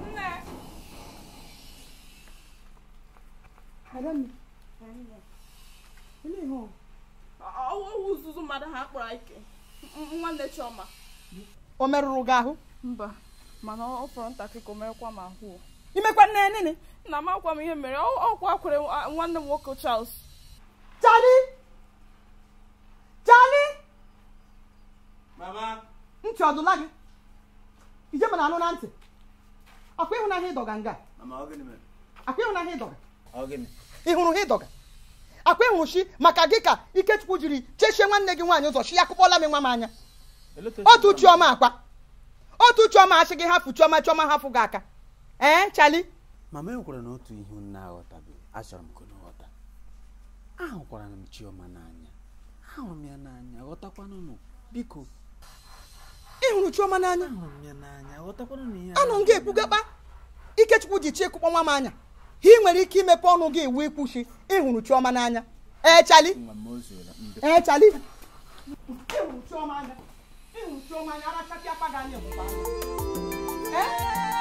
Nne. Adanne. Olee ihe ọ? Ọwụ uzuzu mmadụ ha kpọrọ ike. Nwanne Chioma. O merụrụ gị ahụ? Mba, mana ọ fọrọ ntakịrị ka o merekwa m ahụ. Imekwa nne nene? Nna m akwa m ihe mere. Ọkwa kwere nwanne m nwoke Charles. Charlie! Charlie! Mama! Ntị ọdụla gị? Ije mana anụ na ntị. Akwa ịhụnahịa ịdọga nga? Mama, ọ gịnị mere? Akwa ịhụnahịa ịdọga? Ọ gịnị? Ị hụrụ ha ịdọga? Akwa ịhụrụ shi maka gị ka Ikechukwu jiri chechie nwanne gị nwaanyị ụzọ shi ya kụkpọla m nwa m anya. Otu Chioma akwa. Otu Chioma asị gị hafụ Chioma Chioma hafụ gị aka. Ee, Charlie? Mama, enwekwara na otu ihe m na-aghọtabeghị. Achọrọ m ka unu ghọta. Ahụkwara m Chioma n'anya. Ahụrụ m ya n'anya, ghọtakwanụ nụ. Biko. Ị hụrụ Chioma n'anya? Ahụrụ m ya n'anya, ghọtakwanụ na ihe. Anụ m ga-ekwugakpa. Ikechukwu ji chi ekụkpọ nwa m anya. Ị nwere ike imepe ọnụ gị iwu ikwuchi ị hụrụ Chioma n'anya. Ee, Charlie? Ee, Charlie? Ị hụrụ Chioma anya. Ị hụrụ Chioma anya, arachapịa akpa gị anya egbukwa. Ee?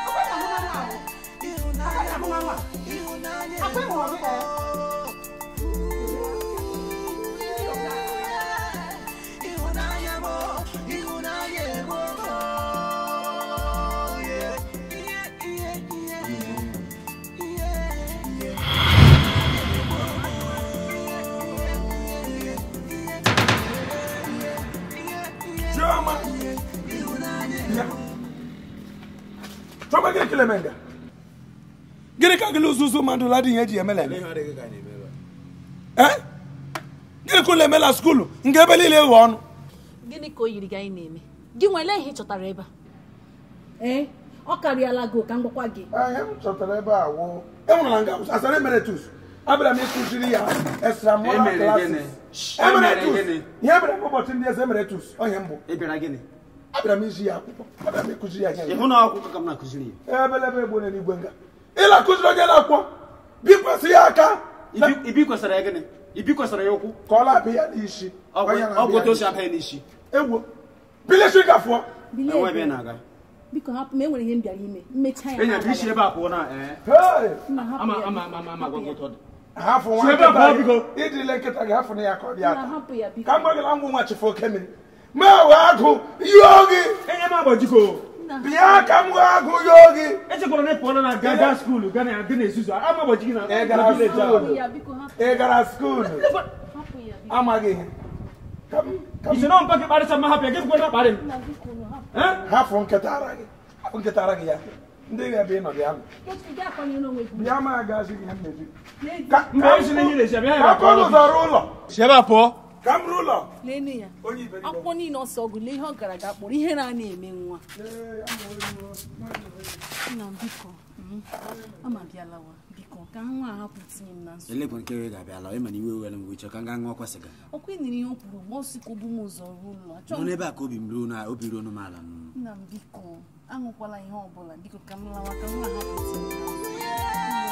Akwa ị na-ahụ n'anya ahụ? Akwa ị na-ahụ n'anya? Akwa ị hụrụ gị, ee? Chioma, gịnị ka eme nga? Gịnị ka gịnị uzuzu mmadụ ladị ihe eji emela eme? Ee? Gịnị ka ụlọ emela skuulu nke ebe niile eghe ọnụ? Gịnị ka o yiri gị anyị na-eme? Gị nwere ihe ị chọtara ebe a? Ee, ọ karịala gị ka m gwakwa gị. Ihe m chọtara ebe a wụ enwere nga asara emeritus. Abịara m ịkụziri ya extra moral classes. Emeritus. Ihe mere m ụbọchị ndị eze emeritus onye mbụ. Ị bịara gịnị? Abịara m izi ya akwụkwọ. Abịara m ịkụziri ya ihe. Ị hụ na akwụkwọ ka m na-akụziri ya? Ebelebe egbo n'eluigwe nga. Ị na-akụziri onye na-akwụkwọ bikwasị ya aka. Ibi kwesịrị ya gịnị? Ibi kwesịrị ya ụkwụ? Ka ọ na-abịa ya n'isi. Ọ bụ otu o si abịa ya n'isi. Egwo. Bilie ka fụọ. Enwe ebe ị na-aga. Biko hapụ m, enwere ihe m bịara ime. Mmecha ya. Enyi ya isi ebe a pụọ na ee. Ama ama ama ama gwa gị otu ọ dị. Hafụ nwa nkịta gị. Ijile nkịta gị hafụ na ya ka ọ bịa ata. Ka m gwa gị na ngwụ nwa chifu oke mmiri. Ma wee agụ yọọ gị. Enye m agbajiko. Bịa ka m wee agụ yọọ gị. Echekwara na ị pụọla na gaa skuulu gaa na gị na-ezuzu. Ama agbaji gị na Ị gara skuulu. Ị gara skuulu. Amaghị ihe. Ise na mpa gị kparịcha ma hapụ ya gị kwere kparị m. Hafụ nkịta ara gị. Hafụ nkịta ara gị ya. Ndị ga-ebe ị nọ bịa. Bịa ma agazi gị ihe mmebi. Mba isi na ihe na-esi abịa ya. Ka m ụzọ rụọ ụlọ. Si ebe a pụọ. Ka m rụọ ụlọ. Leenụ ya. Akwụkwọ niile ọsọ ọgụ lee ihe ọ gara ga kpọrọ ihe na na-eme nwa. Nna m biko, ama bịalawa biko ka nwa a hapụ tinye m na nsogbu. Elekwa nke we ga-abịa lawa ịma na iwe were m uche ka m gaa ṅụọ kwa sịga. Ọkwa ị nụrụ ihe o kwuru mgbe ọ sị ka o bu m ụzọ ruo ụlọ. Achọghị Nọ n'ebe a ka obi m ruo na obi ruo m ala. Nna m biko, aṅụkwala ihe ọbụla biko ka m lawa ka nwa a hapụ tinye m na nsogbu.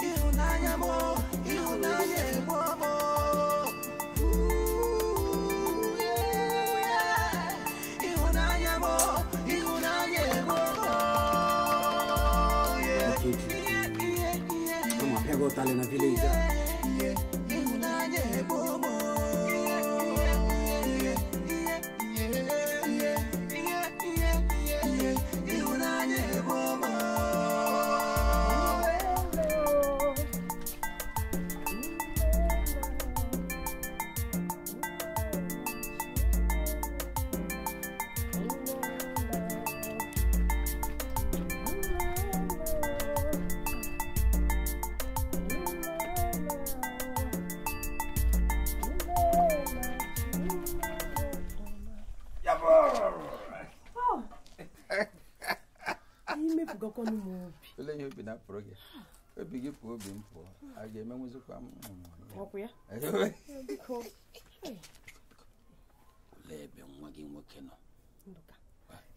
Ịhụnanya m, ịhụnanya egbo m. Ịhụnanya m, ịhụnanya egbo m. Ama apịa gị ụtalị na vileji a. Ịhụnanya egbo m. Ịhụnanya egbo m. Olee ihe obi na-apụrụ gị? Obi gị pụọ, obi m pụọ. A ga-emenwuzikwa m. Olee ebe nwa gị nwoke nọ?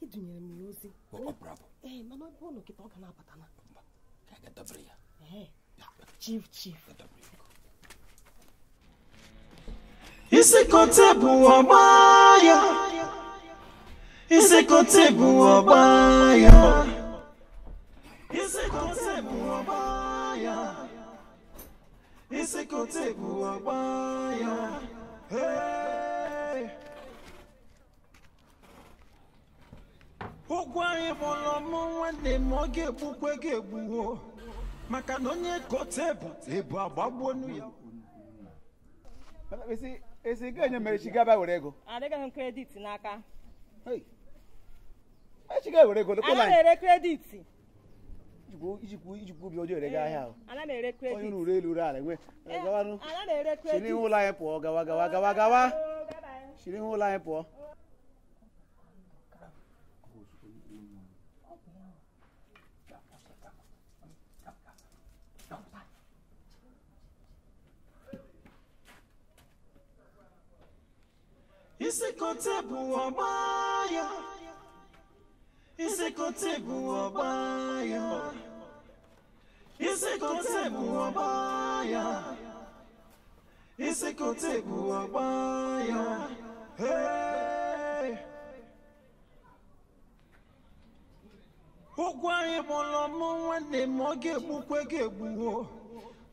Idunyere m ya ozi. Ọ pụrụ apụ. Ee, mana ọ bụrụ na kịta ọ ga na-abata na. Ka a ga-adọbere ya. Chief, chief. Isi kote bụ ọgba ya. Isi kote bụ ọgba ya. Isi kote bụ ọgba ya. Isi kote bụ ọgba ya. Hey! Ụgwọ anyị kpọrọ mụ nwanne m ọ ga-egbukwe ga-egbuo maka na onye kote bụ ebu agbagbuonu ya. Esi ga-enye m echi gaba were ego. Adịghị m kredit n'aka. Echi ga-ewere ego lekwa Ana m ere kredit. Ijikwu obi ọjọọ ere gị ahịa ahụ. Ana m ere kredit. Onye ruru elu ala enwe. Gawanụ. Ana m ere Si kredit. n'ihu ụlọ anyị pụọ gawa gawa gawa gawa. Si n'ihu ụlọ anyị pụọ. Isi kote bụ ọgba ya. Isi kote bụ ọgba ya. Isi kote bụ ọgba ya. Isi kote bụ ọgba ya. Hey! Ụgwọ anyị kpọrọ mụ nwanne m ọ ga-egbukwe ga-egbuo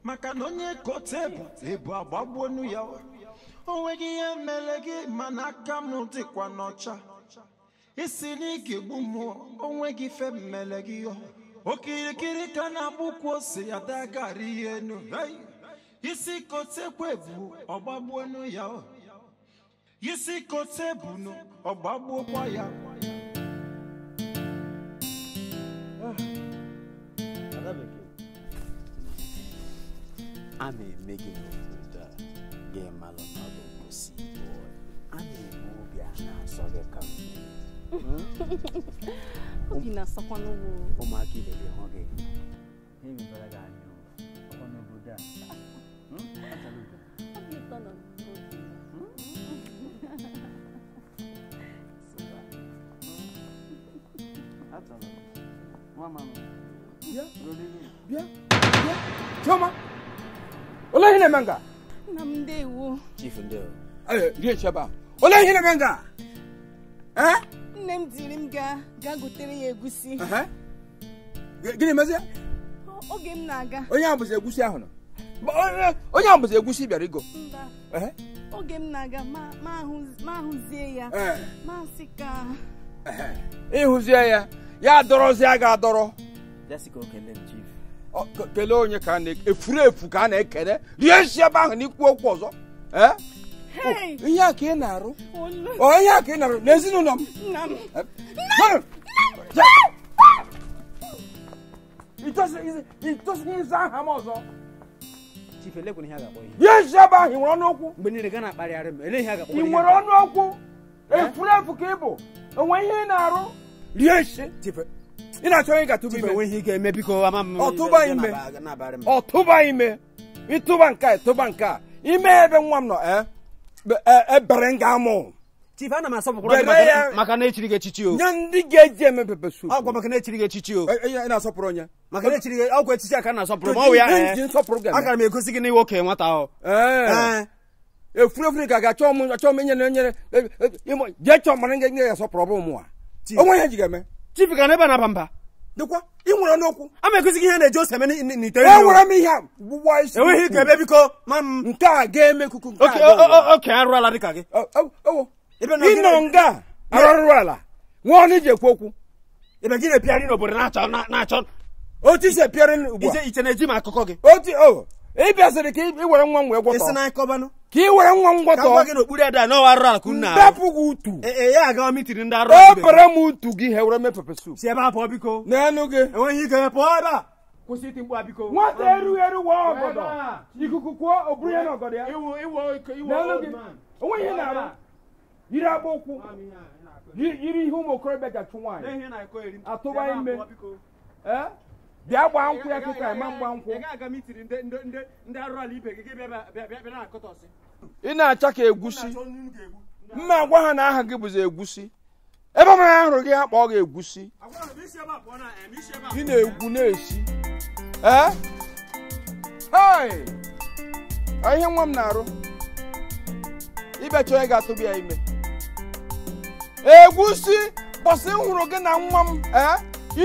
maka na onye kote bụ ebu agbagbuonu ya. O nweghị ihe mere gị mana aka m dịkwa n'ọcha. Isi na ị ga-egbu m o nweghị ife mere gị. Okirikiri ka na-agbụkwa ose ya dagara ihe enu. Isi kotekwe bụ ọgbagbuonu ya. Isi kote bụ ọgbagbuokwa ya. A na-eme gị n'obodo a ga-emalụ na ọ bụ nkwụsị a na-eme obi a na-asọ gị ka mmiri. Obi na-asọkwa n'ugbo. Ụmụaka ibe gị hụ gị ha emebara gị anya ọkwa n'obodo a. Obi ụtọ nọ n'obi. Bịa, bịa, bịa. Chioma, olee ihe na-eme nga? Nna m ndewo. Chief ndewo. Rie chebe a. Olee ihe na-eme nga? Eh? Nne m diri m gaa gotere ya egusi. Gịnị mezie? Oge m na-aga. Onye ahụ bụzi egusi ahụ nọ. Onye ahụ bụzi egusi bịara igo. Mba. Oge m na-aga ma ahụzie ya. Ma sị ka ịhụzie ya, ya adọrọzie gị adọrọ. Chief. Kelee onye ka a na-efuru efu ka a na-ekele rie nsi ebe ahụ n'ikwu okwu ọzọ. Ihe a ka ị na-arụ. Ihe a ka ị na-arụ n'ezinụlọ m. Ị ịza aha m ọzọ. Chief, elekwana ihe a ga-akpọ ihe. Rie nsi ebe ahụ, ị nwere ọnụ okwu. Mgbe niile ga na-akparịgharị m, ele ihe a ga-akpọ ihe. Ị nwere ọnụ okwu. Efuru efu ka ị bụ. O nwere ihe ị na-arụ. Rie nsi. Chief, ị na-achọ onye ga-atụba ime. Enweghị ike eme biko ama m. Ọtụba ime. Ọtụba ime. Ịtụba nke a, ịtụba nke a. Ime ebe nwa m nọ, ebere nga amụ. Chief, ana m asọpụrụ gị maka na echiri gị echichi o. Nye ndị ga-eji eme pepe soup. Ọgwa maka na echiri gị echichi o. Ị na-asọpụrụ onye? Maka na echiri gị ọgwa echichi a ka na-asọpụrụ ma ọ ya. Agara m egosi gị na iwe okenye nwata ahụ. Efuru efuru ka ga-achọ m achọ m enyere enyere jee chọọ mara ndị ga-asọpụrụ ọ bụ mụnwa. Onwe ihe ji ga-eme. Chief ka n'ebe na-aba mba. Dịkwa, ị nwere ọnụ okwu. Ama egosi gị ihe na-eji ose eme n'ite. Enwere m ihe a gbụwa isi. Enweghị ike ebe biko ma m. Nke a ga-eme kuku nke a. Oke arụ ala dịka gị. Ị nọ nga arụrụ ala. Nwa ọnụ iji ekwu okwu. Ebe gị na-epịarị n'obodo na-achọ. Otu isi epịarị ugbu a. Iche na-eji m akụkọ gị. Otu o. Ị bịasịrị ka ị were nwa m wee gwọtọ. Isi na akọbanụ. Ka ị were nwa m gwọtọ. Ka gwa gị n'okpuru ede a na ọwa arụrụ ala ka unu na-arụ. Ndapụ gị utu. Ee, ya agawa mitiri ndị arụrụ ala. E bere m utu gị ha were mee pepe soup. Si ebe a pụọ biko. N'enu gị. Enweghị ike pụọ ebe a. Kwụsị iti mkpu a biko. Nwata erughị eru wee ọgọdọ. Ikuku kwuo o buru ya n'ọgọdọ ya. N'enu gị. O nweghị ihe na-arụ. Yiri akpa ụkwụ. Yiri ihe ụmụ okorobịa ga-achụ nwaanyị. Atụba ime. Bịa gbaa nkwụ ya kịta ma mgba nkwụ. Ị na-acha ka egwusi. Mma agwa ha na aha gị bụzi egwusi. Ebe mara ahụrụ gị ha kpọọ gị egwusi. Ị na-egwu na-esi. Ee? Hei! Ihe nwa m na-arụ. Ịbịa chọọ onye ga-atụba ya ime. Egwusi! Bọsị m hụrụ gị na nwa m ee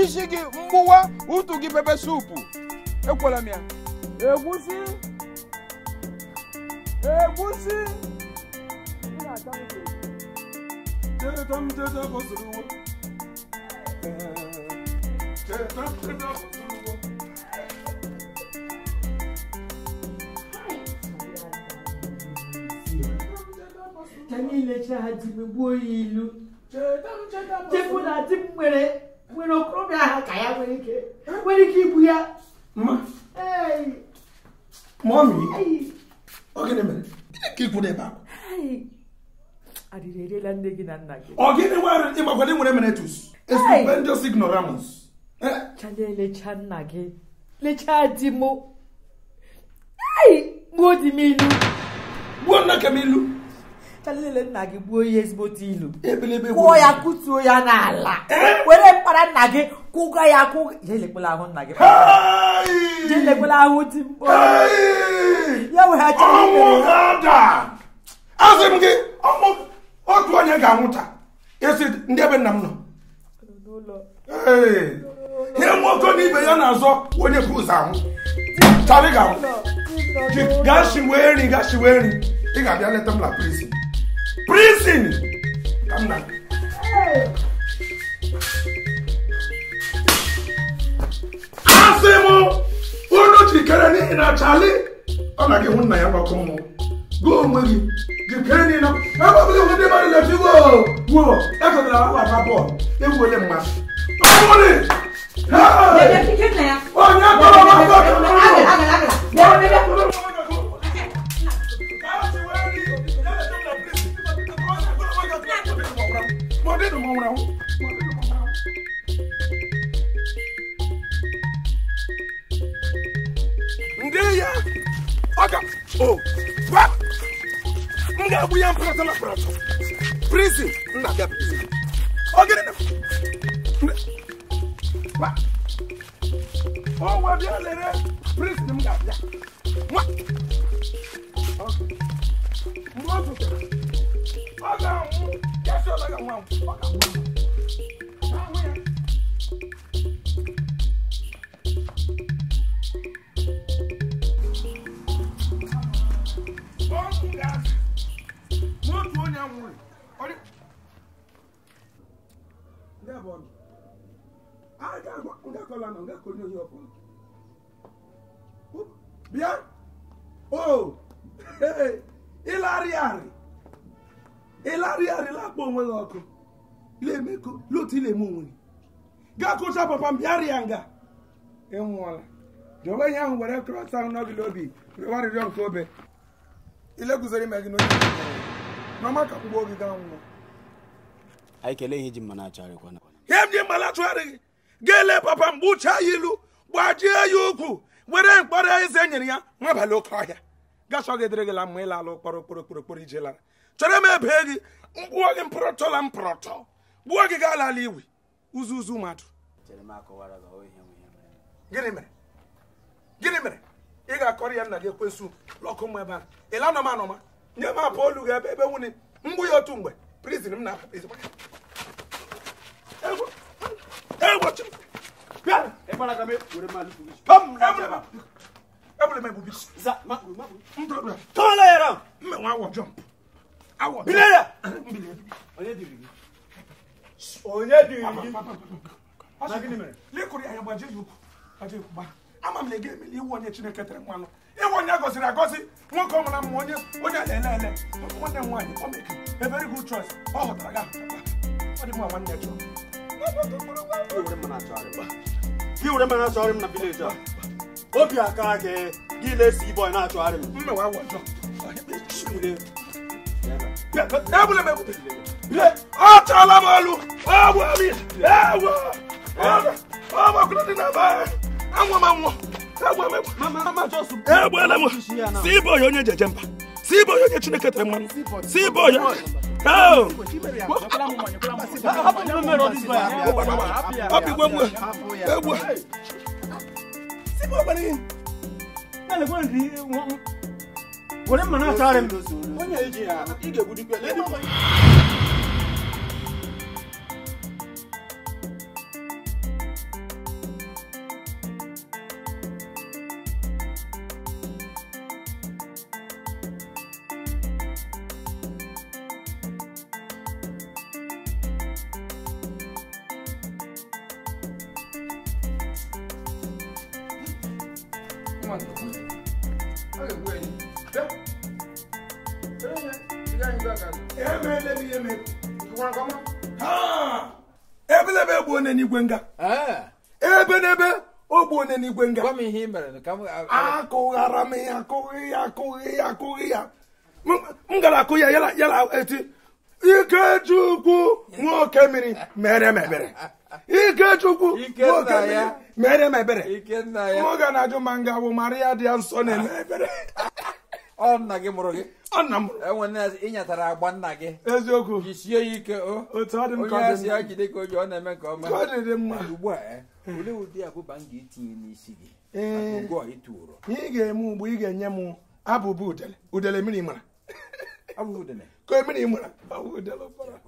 isi gị mgbuwa utu gị pepe supu. Ekwela m ya. Egwusi. Egwusi. Chefu na di m nwere okorobịa ahụ ka ya nwere ike igbu ya. Mọmi, ọ gịnị mere? Gịnị ka ikwu n'ebe ahụ? Arịrị eriela nne gị na nna gị. Ọ gịnị nwere ịgbakwado nwere menetus? Estupendous ignoramus. Chale lechaa nna gị, lechaa di m. Gbuo di m ilu. Gbuo nna ke m ilu. Chalele nna gị gbuo ya ezigbote ilu. Kụọ ya kụtuo ya n'ala. Were mkpara nna gị kụga ya kụga. Jee lekwela ahụ nna gị. Jee lekwela ahụ di m. Ya weghachi. Ọnwụ ga-ada. Asị m gị ọnwụ otu onye ga-anwụta. Esi ndị ebe nna m nọ. Ihe nwoke na ibe ya na-azọ onye bụ ụzọ anwụ. Chali ga-anwụ. Gaa shiwe nri, gaa shiwe nri. Ị ga-abịa leta m na prison. Prison! Ka m na. Asị m unu jikere n'ihi na Chali ọ na gị hụ nna ya n'ọkụ mmụọ. Gụọ onwe gị jikere n'ihi na ebe ọbụla iwu ndị mmadụ na-eji gwuo ekọtara akwa aka bọọlụ egwu ole mmadụ. Ọmụnị! Onye kpọrọ m aka! Ndị ya ọka o gwa m ga-egbu ya mkpọrọtọ na mkpọrọtọ prison nna bịa prison ọ gịnị na gwa o wee bịa lere prison m ga-abịa nwa mgbe ọ zụtara ọ ga-anwụ kasị ọ ga-anwụ anwụ ọ ga-anwụ ahụ ya. Bịa o ịlarị arị lakpọ onwe gị ọkụ na-emekọ lotu ileme onwe gị gaa kụcha papa m bịa rịa nga ị nwụọla jọba ihe ahụ were krọs ahụ n'ọgịla obi rịwa arịrịọ nke obe ile guzoro ime gị n'onye n'ọma ka mgbe oge gaa nwụọ. Anyị kelee ihe ji mma na-achọgharịkwa na ihe m ji mma na-achọgharị gị ga-ele papa m gbuchaa ya ilu gbajie ya ukwu were mkpọrọ eze nyere ya nwabalị oke ọhịa gachọ gị dịrị gị la mma ịla ala ụkpọrọ okporo okporo okporo ije lara chọrọ m ebe gị mgbuo gị mpụrọtọ la mpụrọtọ gbuo gị gaa lala iwe uzu uzu mmadụ. Gịnị mere? Gịnị mere? Ị ga-akọrọ ya nna gị ekwensu lọkụ mma ebe a ịla nọma anọma nye m apụ olu gị ebe ebe nwunye mgbu ya otu mgbe prison m na-apụ ama m na ị ga-emeli iwu onye Chineke tere mmanụ iwu onye gọziri agọzi nwoke ọ mara mma onye onye na-ele ele nwanne m nwaanyị o mekiri a very good choice ọ ghọtara gị ahụtakwa ọ dị mma nwanne chọrọ gị were mma na-achọgharị m na vileji a obi aka gị gị na-esi ibe na-achọgharị m mmewe awọ ọjọọ ọ chọọla m olu egbuela m si ibe onye jeje mba si ibe onye Chineke tere mmanụ si ibe onye were mma na-achọgharị m onye eji ya ị ga-egbudikwe. Nwa ga-egbu ya. Ọ ga-egbu ya. Bịa. Ebelebe egbu onye n'igwe nga. Ebe ogbu onye n'igwe nga. Gwa m ihe ị mere ka m akụghara m ya akụghị ya. M gara akụ ya yala eti Ikechukwu nwoke mmiri mere m ebere. Ikechukwu nwoke mmiri mere m ebere. Nwoke na-ajụ ma nga bụ Maria dị nsọ na-eme ebere. Ọ nna gị mụrụ gị. Ọ nna m mụrụ. Enwe ị nyatara agba nna gị. Eziokwu. Jisie ya ike o. Otu ọ dị m ka ọ dị. Onye asị ya jide ka oji ọ na-eme nke ọma. Ka ọ dị mma. Ugbu a olee ụdị abụba m ga-etinye n'isi gị? Ugbu a ị tụrụ. Ihe ị ga-eme ugbu ị ga-enye m abụba udele. Udele mmiri mara. Abụba udele. Ka mmiri mara. Abụba udele ọbara.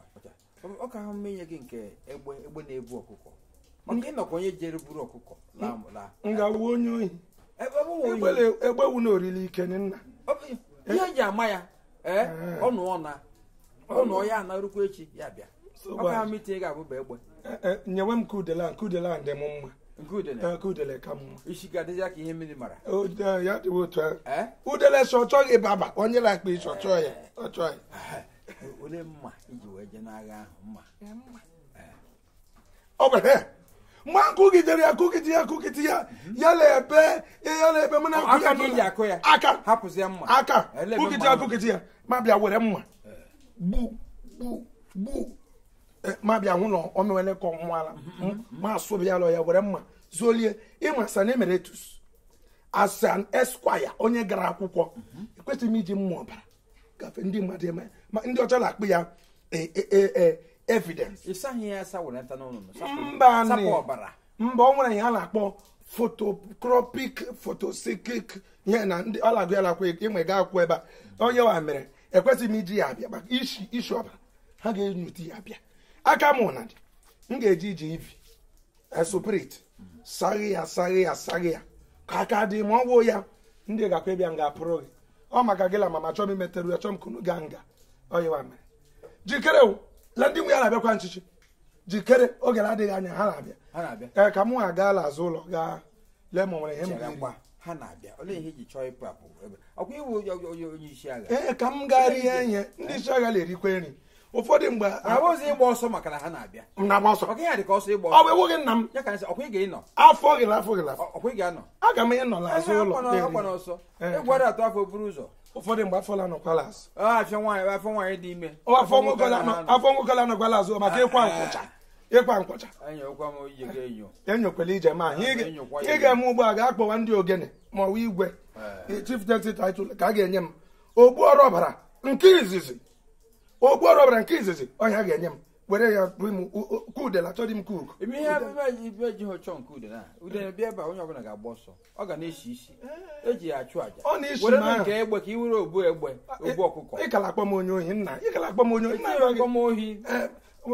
Ọ ka ahụ mmenye gị nke egbe na-ebu ọkụkọ. Maka ịnọkọ onye jere buru ọkụkọ laa. M ga-awụ onye ohi. Egbe wu na orili ike nna. Ihe eji ama ya ọ nụọ ya anarụkwa echi ya bịa. Ọ ka ahụ itinye gị abụba egbe. Nyewe m nke udele a dị m mma. Nke udele ka mma. Isi ga-adịzi ka ihe mmiri mara. Ya dịwa otu ahụ. Udele sọ chọghị ịbaba onye na-akpa isi ọ chọọ ya. Olee mma iji wee jee n'agha ahụ mma? Ọ bụ mgbe akụgidere ya akụgide ya ya na-ebe m na akụ ya aka hapụzi ya mma aka kụgide ya ma bịa were mma gbu gbu gbu ma bịa hụ na o mewele ka ọ nwụọla ma asụbịa lọ ya were mma zolie ịmasa na emeritus as an esquire onye gara akwụkwọ ekwesịghị m iji mma ọbara gafe ndị mmadụ eme ma ndị ọcha na-akpụ ya evidence. Mba mba ọ nwere ihe a na-akpọ photocropic photopsychic ihe na ndị ọlagụ ya lakwa inwe ga akwụ ebe a onye wa mere ekwesịghị m iji ya abịa maka isi ọbara ha ga-enyote ya abịa aka m na dị m ga-eji iji ivi esoprit saghe ya ka aka dị ma ọ gwụ ya ndị gakwa ịbịa nga apụrụ gị ọ maka gị la mama chọm imeteru ya chọm kunu gaa nga onye wa mere jikere la ndị nwe ya na-abịakwa nchichi jikere oge na-adịghị anya ha na-abịa ee ka mụ agaala azụ ụlọ gaa lee ma nwere ihe m ga-agba ha na-abịa olee ihe iji chọọ ịpụ apụ ebe ọkwa iwu onye isi agha ee ka m gaa rie ihe ndị isi agha na-erikwa nri ụfọdụ mgbe abụghịzi ịgba ọsọ maka na ha na-abịa m na-agba ọsọ ọkwa ihe dị ka ọsọ ịgba ọ bụ ewughị nna m ya ka nsị ọkwa ị ga-ịnọ afọ gị afọ gị ọkwa ị ga-anọ aga m ịnọ n'azụ ụlọ ọkwa n'ọsọ ịgwara atụ afọ buru ụzọ ụfọdụ mgbe afọ la-anọkwala azụ afọ nwaanyị dị ime afọ nwoke la-anọkwala azụ maka ịkwa nkwụcha ịkwa nkwụcha enyokwala ije ma ị ga-eme ugbu a ga-akpọwa ndị ogene ma ọ bụ igwe chieftaincy title ka a ga-enye m ogbu ọrụ ọbara nke izizi ogbu ọrụ ọbara nke izizi ọnya ga-enye m were ya bụ m ka udele achọghị m ka ugo ime ihe eji chọọ nke udele a udele bịa ebe a onye ọbụla ga-agba ọsọ ọ ga na-esi isi eji ya achụ aja ọ na-esi were nke egbe ka i were ogbu egbe ogbu ọkụkọ ịkala akpọ m onye ohi nna ịkala akpọ m onye ohi nna akpọ m ohi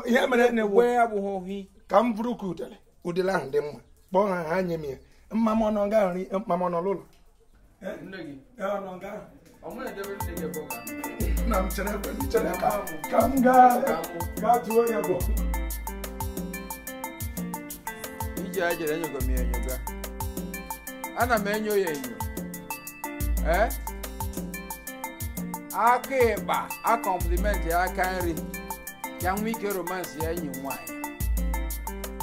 ihe mere na-ewu egbe abụghị ohi ka m bụrụ ka udele udele ahụ dị mma kpọọ ha ha nye m ya mma m ọnọ nga nri mma m ọnọ n'ụlọ nna m chere chere ka m gaa tụọ ya bụ ije a jere enyogo m ya enyoga ana m enyo ya enyo ee aka ịkpa a kọmplimenti ya aka nri ka nwee ike romansị ya enyi nwaanyị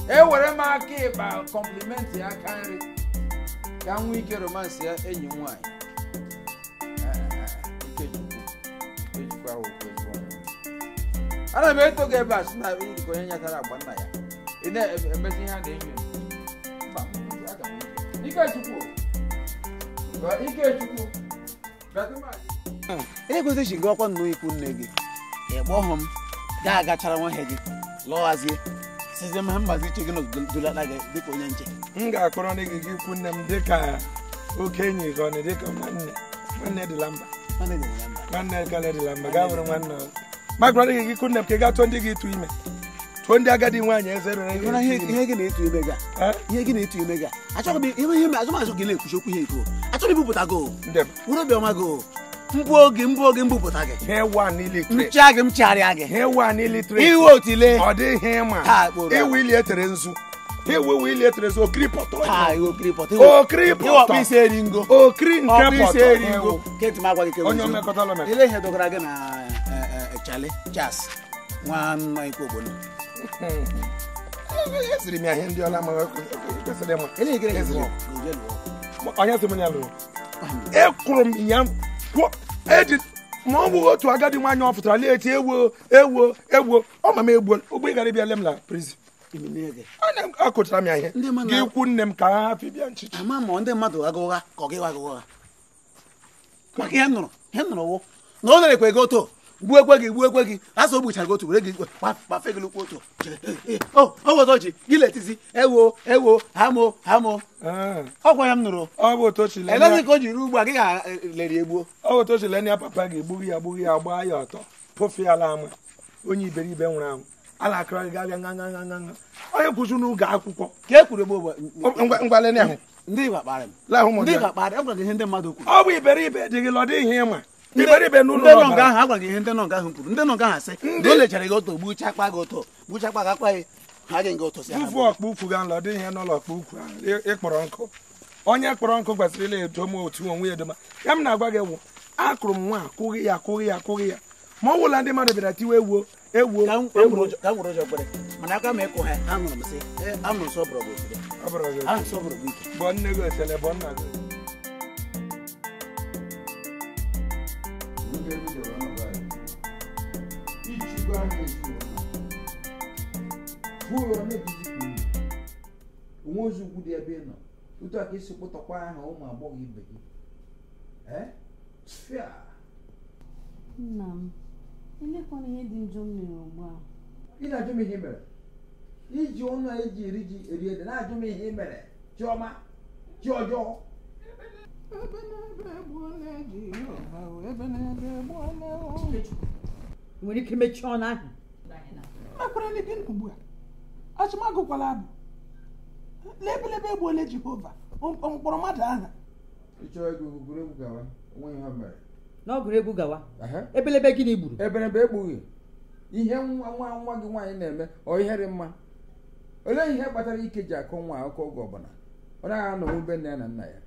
ewere m aka ịkpa kọmplimenti ya aka nri ka nwee ike romansị ya enyi nwaanyị ana m eto gị ebe a sị na ka onye nyatara agba nna ya ị na-emezi ihe a na-enyo mba Ikechukwu Ikechukwu ekwesị chi gị ọkwa nnọọ ikwu nne gị ịkpọghụ m ga-agachara nwoke gị lọghazie sizie ma mgbazi iche gị n'odolata gị dịka onye nche m ga-akpọrọ gị gị ikwu nne m dịka oke enyi gị ọ na dịka nwanne nwanne dịla mba nwanne kala dịla mba gaa were nwanne ọzọ ma gwara gị ikwu nne m ka ị gaa tụọ ndị gị ịtụ ime tụọ ndị agadi nwaanyị eze rere ihe gị na-etu ime ga ihe gị na-etu ime ga achọghị m ihe ihe azụmazụ gị na-ekwuchi okwu ihe ekwu achọghị ibupụta gị were obiọma gị mbụ oge mbụ oge mbupụta gị mchịa gị mchịgharịa gị iwe otile ọ dịghị ịma iwu ili etere nzu Ewe wee letere so okiri pọtọ. Ha okiri pọtọ. Okiri pọtọ. Ọkpụ isi eringo. Okiri nke pọtọ. Ọkpụ isi eringo. Keti m agwa gị kewe. Onye omekọtala omekọta. Ele ihe dọgara gị na Charlie Charles nwa nna ikwu obodo. Esiri m ya ihe ndị ọla ma kwesịrị ịma. Ele ihe gị onye sị m ya lụrụ. Ekwuru m ya eji ma ọ bụghị otu agadi nwaanyị ọ fụtara lee eti ewo ewo ewo ọ ma m egbuo ụgbọ ị gara ịbịa lem na prison. Akụchara m ya ihe gị ikwu nne m ka ha hapụ ịbịa nchichi. Ama ma ndị mmadụ agha ụgha ka ọ gị agha ụgha. Maka ihe nụrụ wụ na o lerekwa ego otu gbuo ekwe gị asọ gbuchara gị otu were gị gbafe gị lukwu otu o weta ọchị gị letizi ewo ewo hamo hamo ọgwa ya m nụrụ ọ bụ otu ochi elezi ka o jiri ugbu a gị ga-leri egbuo ọ bụ otu ochi lenia papa ga-egbughị ya gbughi ya gbaa ya ọtọ pụfụ ya ala ama onye iberibe nwụrụ anwụ ala akara gị ga-abịa nga nga nga nga onye kwụsị n'ụlọ akwụkwọ ka e kwuru egbo ngwa lenia ahụ ndị Igbo kparị m ndị Igbo kparị ọ gwara gị ihe ndị mmadụ kwuru ọ bụ iberibe dị gị lọdị ihe ịma iberibe n'ụlọ ndị nọ nga ahụ agwa gị ihe ndị nọ nga ahụ kwuru ndị nọ nga ahụ asị na o lechara gị otu gbuchakpa gị otu gbuchakpa gị akpa gị ha gị nga otu si tufu ọkpa ukwu ga nlọdị ihe n'ụlọ ọkpa ukwu ahụ ịkpọrọ nkụ onye kpọrọ nkụ kwesịrị ịla edoma otu onwe ya edoma ya m na-agwa gị wụ akụrụ m nwa akụghị ya akụghị ya akụghị ya ma ọ wụla ndị mmadụ bịara tiwe ewuo ewuo ka m gwere ụjọ kwere mana aka m ịkụ ha anụrụ m sị anụrụ sọ bụrụ gị anụrụ sọ bụrụ gị ike bọ nne gị otele bọ nna gị. Onwe ozi ugwu dị ebe ị nọ otu a ka esi kpụtọkwa aha ụmụ agbọghọ ibe gị. Nna m, elekwana ihe dị njọ m mere ugbu a. Ị na-ajụ m ihe mere iji ọnụ a eji eri ji eri ede na-ajụ m ihe mere chiọma chi ọjọọ. Nwere ike mechie ọnụ ahụ. Mekwara gị ugbu a achụmagụkwala abụ lebelebe egbuole Jehova mkpọrọ mmadụ aha. Ịchọọ ego egwuregwu gawa onwe ihe mere. Na ọgụregwu gawa ebelebe gịnị gburu? Ebelebe egbughị ihe nwa nwa gị nwaanyị na-eme ọ ihere mma. Olee ihe kpatara ike ji akọ nwa akụkọ oge ọbụla ọ naghị anọ ube nne ya na nna ya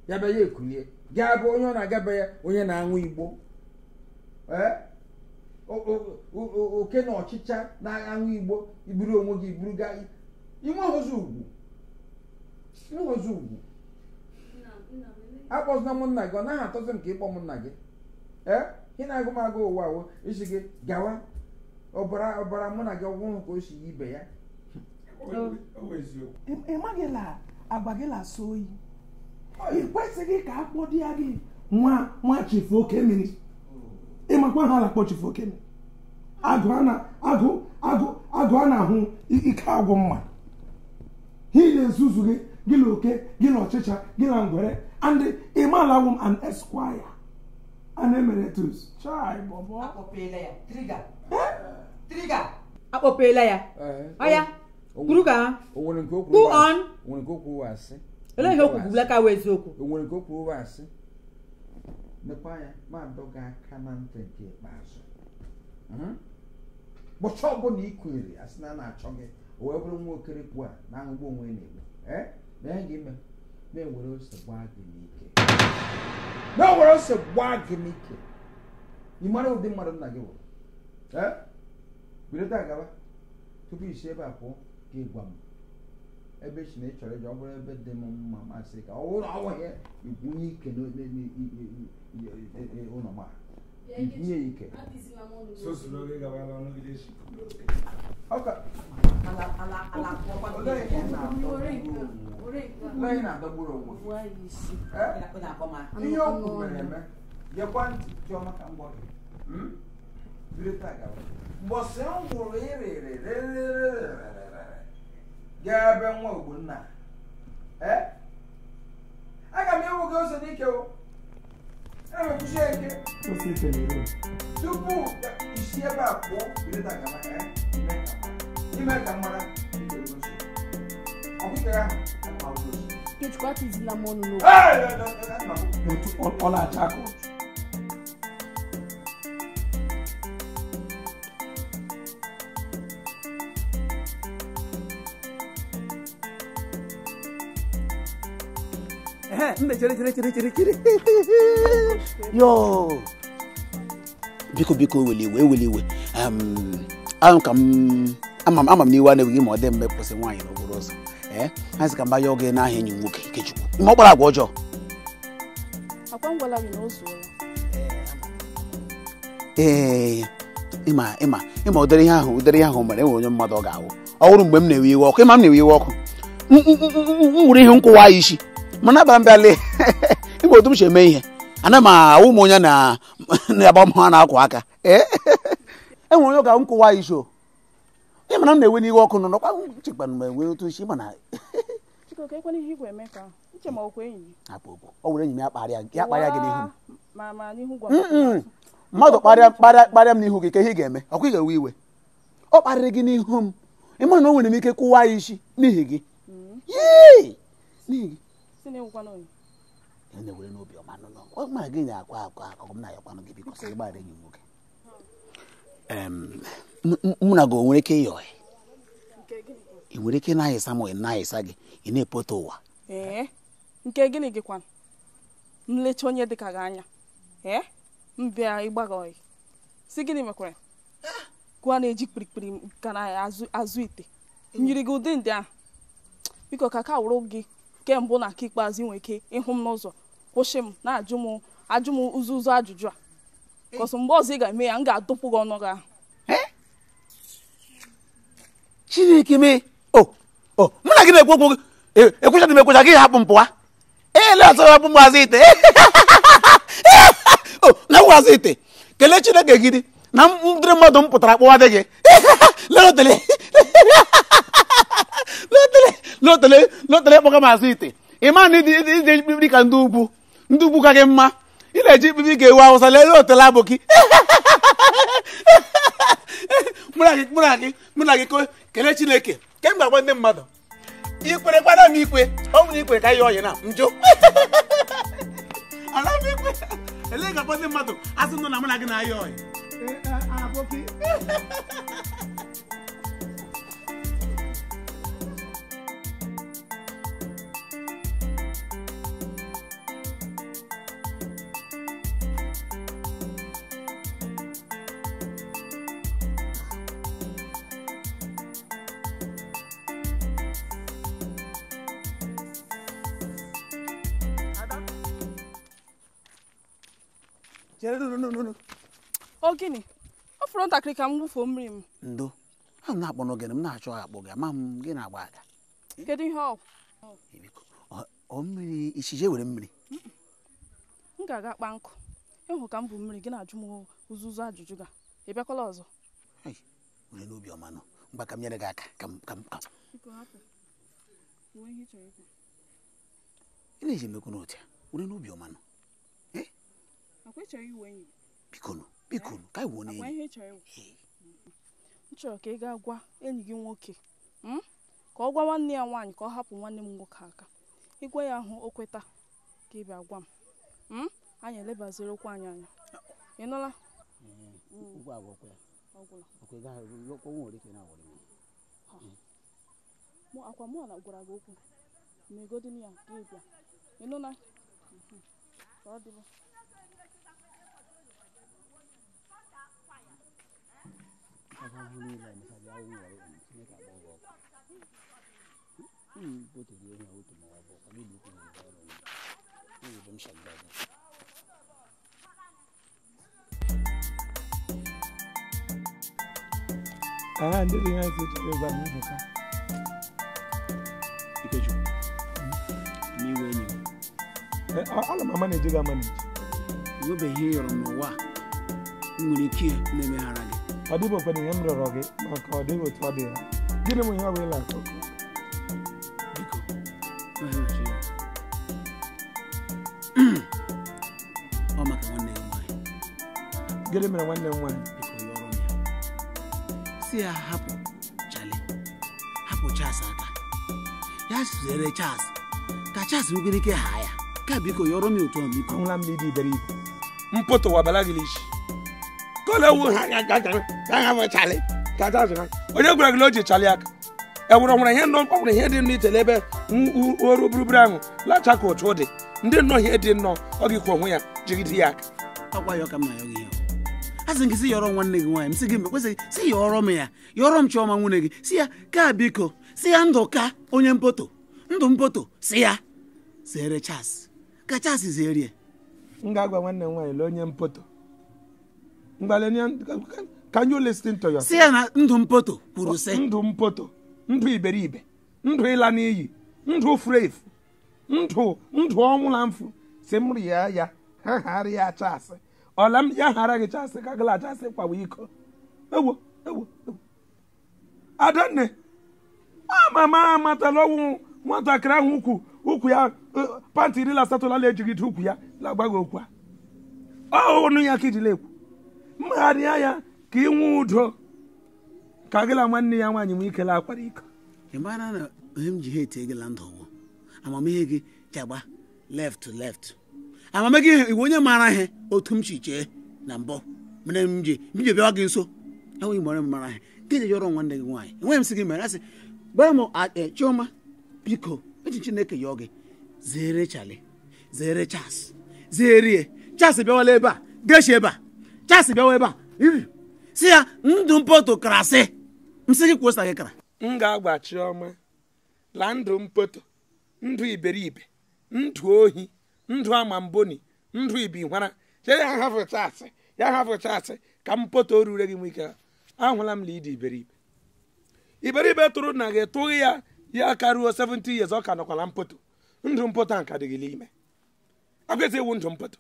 ya bịa ya ekulie gaa bụ onye ọ na-agabe ya onye na-aṅụ igbo oke na ọchịcha na-aṅụ igbo iburu onwe gị iburu gaa inweghịzi ugwu inweghịzi ugwu. Akpọzina m nna gị ọ naghị atọzi m ka ịkpọ m nna gị. Ee ị na-agụ m agụ ụwa wo isi gị gawa ọbara mụ na gị ọgwụhụ ka o si ibe ya. Ị maghị na agwa gị na-asọ oyi ị kwesịghị ka a kpọọ di ya gị nwa nwa chifu oke mmiri. Ịmakwa ha na-akpọ chifu oke mmiri agụ a na-ahụ ike agwụ mma ha na-ezuzu gị gị na oke gị na ọchịcha gị na ngwere and ịmalawụ m an esquire an emeritus. Chai bọbọ akpọpeela ya ọya kwuru ka ha go on. Olee ihe o kwuru ka wee eziokwu? O nwere nke o kwuru asị mekwa ya ma adọ gị aka na ntị nke ikpeazụ ụbọchị ọbụla ị kweere asị na a na-achọ gị o wee bụrụ nwa okerikwu a na-aṅụgbu onwe ya na-egbu na ihe gị ime na-ewere ose gbaa gị n'ike na-ewere ose gbaa gị n'ike ị mara ụdị mmadụ nna gị wụrụ bido taa gaba tupu isi ebe a pụọ ka ị gwa m ebe si na ị chọrọ ije ọ bụrụ ebe dị m mma masị ka ọ bụrụ ọnwụghị igwunye ike n'ụlọ ma igwunye ike. Na-adọgburu onwe ihe o kwuru mere eme gekwa ntị chiọma ka m gwa gị bido taa gaba mbọsị m gwụrụ ịrịrị gaa ebe nwa Ogbonna aga m ewu gị ose n'ike o ana m ekwuchi ya ike tupu isi ebe a pụọ bido taa gaba ime ka mara ọkụkọ ahụ Ikechukwu atịzila m ọnụ n'okwu. Ọ na-acha aka. Nne chere chere chere chere chere. Yo. Biko biko weli iwe weli iwe. Ahụ ka m ama m n'iwe a na-eweghị ma ọ dị mgbe kwụsị nwaanyị n'okporo ụzọ. Ha sị ka mba ya oge n'ahịa enyi m nwoke Ikechukwu. Ma ọ gbara agwa ọjọọ. Akwa m gwara gị na o zuola. Ee, ịma ịma ịma ụdịrị ihe ahụ mere enwere onye mmadụ ọ ga-awụ. Ọ wụrụ mgbe m na-ewe iwe ọkụ, ịma m na-ewe iwe ọkụ. M were ihe nkwụwa ya isi. Mana abara m bịa lee. Ịma otu m si eme ihe. Ana m awụ m onye na-agba m ha na-akwa aka. Ee, enwere onye ọ ga-awụ nkwụwa ya isi o. Ị mana m na-ewe n'iwe ọkụ nọ n'ọkwa chekwana m enwe otu isi mana ọ were enyi m ya kparịa gị n'ihu m. Mmadụ kparịa m n'ihu gị ka ihe ị ga-eme ọkwa ị ga-ewe iwe. Ọ kparịrị gị n'ihu m ị ma na o nwere m ike kwụwa ya isi n'ihi gị. Yee! N'ihi gị. Na-ewere n'obi ọma nọ ọ mara gị na-akwa akwa akụkụ m na-ayọkwanụ gị biko sị gbaghara enyi m nwoke. Mụ na gị o nwere ike ịyọ ị nwere ike na-ayịsa m na-ayịsa gị ị na-epote ụwa. Ee, nke gịnị gịkwa m lecha onye dịka gị anya ee m bịa ịgbaga oyi si gịnị mekwara gwa na-eji kpirikpiri ka na azụ ite nyiri gị ụdị ndị ahụ biko ka ka wụrụ gị nke mbụ na nke ikpeazụ ị nwere ike ịhụ m n'ụzọ kwụsị m na-ajụ m ajụ m ụzọ ụzọ ajụjụ a kọsọ mgbe ọzọ ị ga-eme ya m ga-adụpụ gị ọnụ gị ahụ. Chineke mee o mụ na gị na-ekwu okwu ekwucha dị m ekwucha gị hapụ m pụwa ee le ọzọ hapụ m azụ ite o na m azụ ite kelee Chineke gị dị na ndịrị mmadụ m pụtara kpọwa dị gị lotele lotele lotele kpọga m azụ ite ị ma na ịdị mkpirikpi ka ndị ugwu ka gị mma ị na-eji mkpirikpi ka ewu awụsa lee lotele abụkị mụ na gị kelee Chineke kemgbe agwa ndị mmadụ ikwere kwara m ikwe ọ nwere ikwe ka ya ọyị na njụ ala m ikwe elee ga ndị mmadụ asị nọ na mụ na gị na-ayọ ọyị. Ọ gịnị? Ọ fọrọ ntakịrị ka m wụfuo mmiri m. Ndo, a na-akpọ n'oge m na-achọ akpọ gị ama m gị na-agba aga. Kedu ihe ọ? Ọ mmiri ichije were mmiri. M ga-aga kpa nkụ. Ịhụ ka m bụ mmiri gị na-ajụ m ụzụzụ ajụjụ ga. Ị bịakwala ọzọ? Were n'obi ọma nọ. Mgba ka m nyere gị aka ka m ka m. Biko hapụ. Uwe ihe ị chọrọ ikwu. Ị na-eji emekwu n'otu ya. Were n'obi ọma nọ. Akwa ị chọrọ iwe enyi. Bikonu, bikonu, ka iwu onye enyi. M chọrọ ka ị gaa gwa enyi gị nwoke ka ọ gwa nwanne ya nwaanyị ka ọ hapụ nwanne m nwoke aka. Ịgwa ya ahụ o kweta ka ị bịa gwa m. Anyị elebaziri okwu anyị anya. Ị nụla? Mụ akwa mụ na gwara gị okwu. Megodin ya ka ị bịa. Ị nụla? Ka ọ dịba. Ala m amaneji gị amaneji. Enwebeghị ihe ị yọrọ n'ụwa m nwere ike na-emeghara gị. Ọ dịbụkwana ihe m rịọrọ gị maka ọ dịghị otu ọ dị ya. Gịnị bụ ihe ọ bụla akọ? Biko, ọ maka nwanne gị nwaanyị. Gịnị mere nwanne m nwaanyị? Biko yọrọ m ya. Si ya hapụ Charlie, hapụ Charles aka. Ya zere Charles, ka Charles nwere ike haa ya. Ka biko yọrọ m otu a biko. Ahụla m na ịdị iberibe. Mpụtụ wabala gị n'isi. Onye gwara gị na o ji Charlie aka? Ewere nwere ihe nọ nwere ihe dị n'itele ebe oru gburugburu ahụ lacha ka otu ọ dị ndị nnọọ ihe dị nnọọ ọ gị kwa onwe ya jigide ya aka. Ọkwa ya ka m na-ayọ gị ihe. A sị gị sị yọrọ nwanne gị nwaanyị m sị gị mgbe kwesịghị sị yọrọ m ya yọrọ m Chiọma nwunye gị sị ya ka biko sị ya Ndụka onye mpoto ndụ mpoto sị ya zere Charles ka Charles zerie. M ga-agwa nwanne m nwaanyị lee onye mpoto. Can you listen to yourself? Sị ya na ndụ mpoto kwuru sị ndụ mpoto ndụ iberibe ndụ ịla n'iyi ndụ furu efu ndụ ndụ ọnwụ na mfu si m rịa ya ha ghara ya Charles ọla m ya ghara gị Charles ka gịla Charles kwawa iko ewo ewo ewo Adanne ama amatala ọnwụ nwatakịrị ahụ ukwu ya pantị 18 la ejigide ukwu ya lagbaghị okwu a ọnụ ya ka ijila ekwu mmegharịa ya ka ị nwee udo ka gịla nwanne ya nwaanyị nwee ike akwara iko. Ị mara na ihe m ji ha ete gị la ndụ wụ amamihe gị chagba left to left amamihe gị iwe onye maara ihe otu m si chee na mbụ mere m ji bịawa gị nso enweghị mgbe m mara ihe gị ji yọrọ nwanne gị nwaanyị enweghị m sị gị mere asị gwara m Chiọma biko eji Chineke yọọ gị zere Charlie zere Charles zerie Charles bịawala ebe a geshi ebe a Charles bịawa ebe a si ya ndụ mpoto karasị m sị gị kwuosa gị kara. M ga-agwa Chiọma la ndụ mpoto ndụ iberibe ndụ ohi ndụ amamboni ndụ ibihwara chere ya hafụ Charles ya hafụ Charles ka mpoto rure gị nwee ike. Ahụla m la ịdị iberibe iberibe tụrụ na gị tụghị ya ya ka ruo 70 years ọ ka nọkwala mpoto ndụ mpoto a nka dị gị n'ime akwesị iwu ndụ mpoto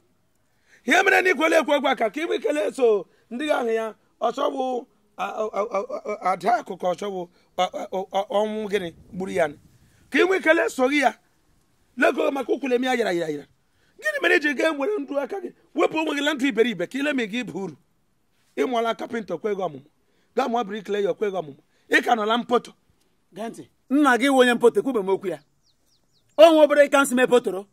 ihe mere na ikwele ekwe gwa ka ka iwe ikele so ndị ahụ ya ọchọwụ ada akụkọ ọchọwụ ọnwụ gịnị gburu ya ka inwe ikele soghị ya lego maka ukwule m ya yara yara yara gịnị mere iji ga enwere ndụ aka gị wepụ onwe gị la ndụ iberibe ka ile ma gị ịba uru ịmụọla kapịnta okweghị ọmụmụ gaa mụọ brikleya okweghị ọmụmụ ị ka nọla mpoto. Gee ntị nna gị wụ onye mpoto ekwube m okwu ya o nwe obere ka nsị mepotoro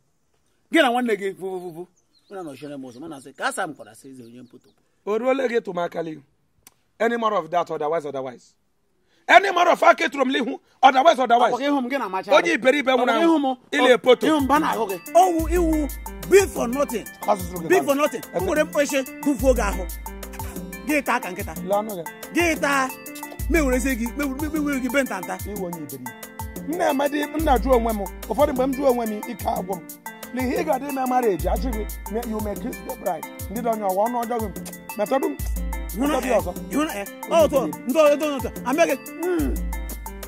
gị na nwanne gị vuvuvu na nọchiere m ụzọ mana asị ka asa m kwara sị eze onye mpoto. O ruola gị tụmaka lihu any more of that otherwise otherwise any more of aka tụrụ m lihu otherwise otherwise onye iberibe nwụrụ anwụ ile poto ọwụ iwu big for nothing big for nothing m were mkpịsị tụfuo gị ahụ gị taa ka nkịta gị taa mewerezi gị mewere gị bentanta. Nna amadi m na-ajụ onwe m ụfọdụ mgbe m jụọ onwe m ike agwụ m n'ihe ị ga-adị ime mara eji achị gị you may kiss the bride ndị dị onye ọwa ọnụ ọjọọ gị metọdụ m ọzọ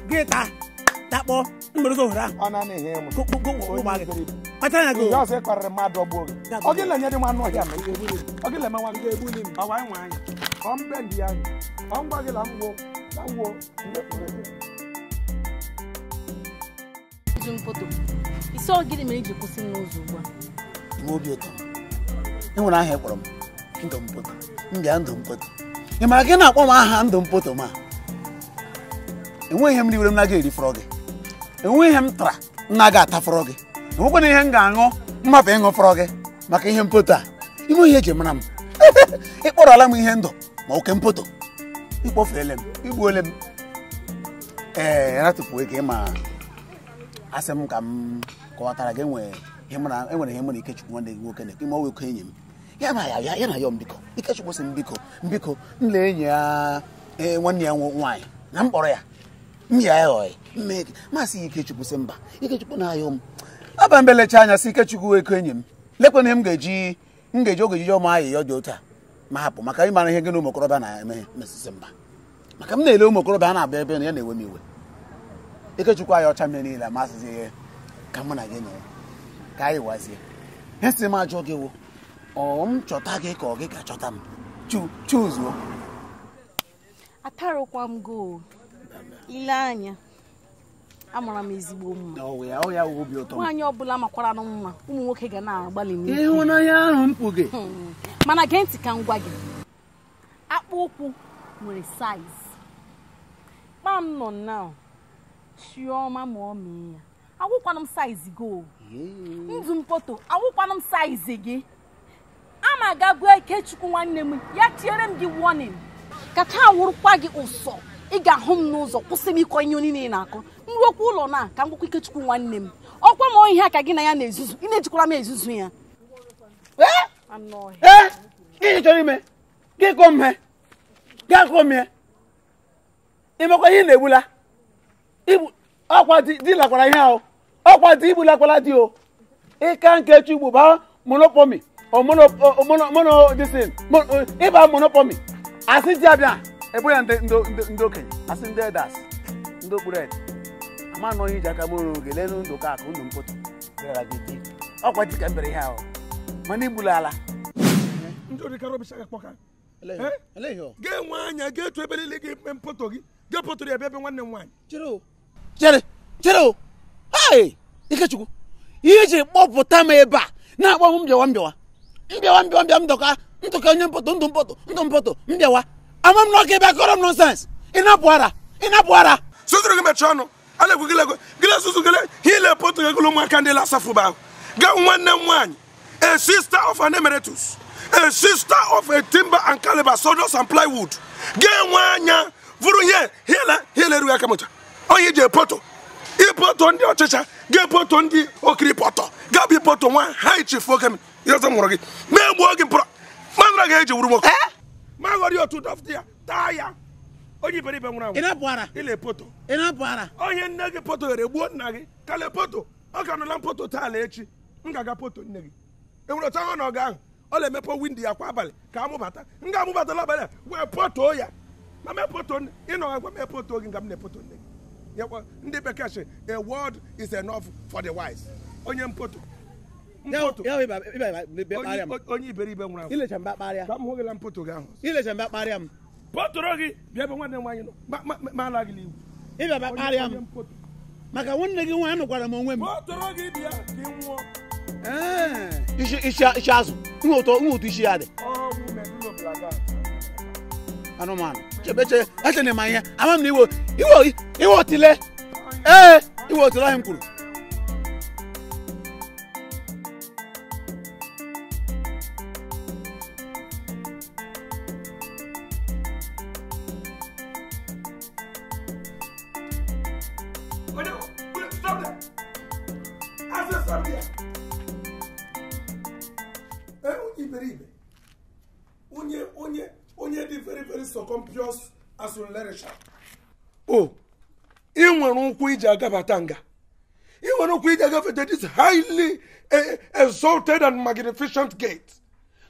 gị taa takpọ mmerụzi ohere ahụ ọ na-ana ihe ịmụ ihe ọzọ ịkparịrị mmadụ ọgbuo gị ọ gị lenye dị nwa anụ ọhịa ma ọ gị leme nwa gị ga-egbuli m ọwa anyị nwe anyị ọ mbe ndị ya anyị ọ ngwa gị la ngwo la ngwo isi ọ gịnị mere iji kwụsị n'ụzọ ugbu a? Nwe obi ụtọ e nwere aha ịkpọrọ m ndụ mpoto m bịa ndụ mpoto ị mara gị na-akpọ m aha ndụ mpoto ma enweghị ihe m riwere m na-aga erifọrọ gị enweghị ihe m tara m na-aga atafọrọ gị enwekwana ihe m ga-aṅụ mmapụ ịṅụfọrọ gị maka ihe mpoto a ime ihe eji mara m ịkpọrọla m ihe ndụ ma oke mpoto ịkpọfeele m igbuole m ee ratụpụ ego ịma asị m ka m kọwatara gị enwere ihe mụ na Ikechukwu nwanne gị nwoke na-ekwu ime ọnwa oke enyi m ya na ya na ya mbiko Ikechukwu sị mbiko mbiko m lee enyi ya nwanne ya nwaanyị na m kpọrọ ya m ya ya ọyị mmee masị ya Ikechukwu sị mba Ikechukwu na-ayọ m aba mbelecha anya sị Ikechukwu eko enyi m lekwana ihe m ga-eji oge ejiji ọma ayịyọ dị otu a ma hapụ maka ịmara ihe gị na ụmụ okorobịa na-eme mesịsị mba maka m na-ele ụmụ okorobịa a na-abịa ebe na ya na-ewe m iwe Ikechukwu anyị ọcha mmiri niile amasịzi ihe ka mụ na gị nọrọ ka anyị wazie ihe sị m ajọ gị wụ ọ m chọta gị ka ọ gị ka chọta m chuzuo atarụkwa m go ile anya amara m ezigbo mma nwaanyị ọbụla makwara na mma ụmụ nwoke ga na-agbalị n'ihu ịhụnanya ahụ m kpụ gị mana gee ntị ka m gwa gị akpụ ụkwụ nwere saiz kpam nọ now Chioma ma ọ mee ya awụkwanụ m saiz go ndụ mpoto awụkwanụ m saiz gị ama aga gwa Ikechukwu nwanne m ya tiere m gị warning ka taa wụrụkwa gị ụsọ Ị ga-ahụ m n'ụzọ kwụsị m ịkọ ihe niile ị na-akọ. M ruokwa ụlọ na ka m gwakwa Ikechukwu nwanne m. Ọkwa m ihe aka gị na ya na-ezuzu. Ị na-ejikwara m ezuzu ya. Gịnị chọrọ ime? Gị kọọ m he? Gị akọ m ya? Ịmakwa ihe ị na-egbula? Ọkwa di lakwara ihe ahụ. Ọkwa di igbulakwala di o. Ịka nke Chukwu baa monopomi. Mono disin. Ịba monopomi. Asị di abịa. Ebo ya ndị okenye. Asị ndị elders. Ndị okpuru ed. Ama nọ ihe iji aka mụrụ oge lelu ndụ ka akụ ndụ mpụtụ. Bịara gị di. Ọkwa di ka m bere ihe ahụ. Mana igbula ala. Ndị orika rọbịsha ga-akpọ ka. Ga-enwe anya ga-etu ebe niile ga-eme mpụtụ gị. Ga-epụtụrụ ya ebe nwanne m nwaanyị. Chere o. Hey! Ikechukwu, ihe eji kpọpụta m ebe a na-akpọ m mbịawa mbịawa ndọka onye mpụtụ ndụ mpụtụ mbịawa ama m n'ọka ebe akọrọ m nọnsens. Ị na-apụ ara. Sụzụrụ gị mechie ọnụ. Alekwu gịlekwe gịle sụzụ gịle hile pụtụ gị gụlụ ụmụaka ndị lasafụba ahụ. Ga nwanne m nwaanyị, a sister of an emeritus, a sister of a timber and caliber, sawdust and plywood. Ga-enwe anya vụrụ ihe hile erughị aka mụta. Onye iji epoto ipoto ndị ọchịcha ga-epoto ndị okiri pọtọ ga-abụ ipoto nwa ha ichifu oke m ihe ọzọ m hụrụ gị ma egbuo gị mkpọrọ manara ga-eji wuru nwoke ma ghọrọ ya otu dọfta ya taa ya onye iberibe nwụrụ anwụ. Ile poto onye nne gị poto ghere gbuo nna gị kala poto ọ ka nọla mpoto taa ala echi m ga-aga poto nne gị enwere otu ahụ na ọga ahụ ọ na-emepe windo ya kwa abalị ka amụbata m ga-amụbata n'abalị a wee poto ya ma mepoto ịnọ agwa mepoto gị nga m na-epoto nne gị. Ndị bekee sị a word is enough for the wise. Onye mpoto onye iberibe nwụrụ anwụ. Ka m hụ gị na mpoto gị ahụ. Potoro gị bịa ebe nwanne m nwaanyị nọ ma ala gị n'iwu. Maka nwanne gị nwaanyị nụkwara m onwe m. Potoro gị bịa ka ị nwụọ. Isi azụ nwe ụtọ isi ya dị. Anụmanụ chebeche echere m ihe ama m na iwe otile ee iwe otile ahụ m kwuru. Onye dị very very circumpious as o ị nwere ụkwụ iji agabata nga ị nwere ụkwụ iji agafete this highly exalted and magnificent gate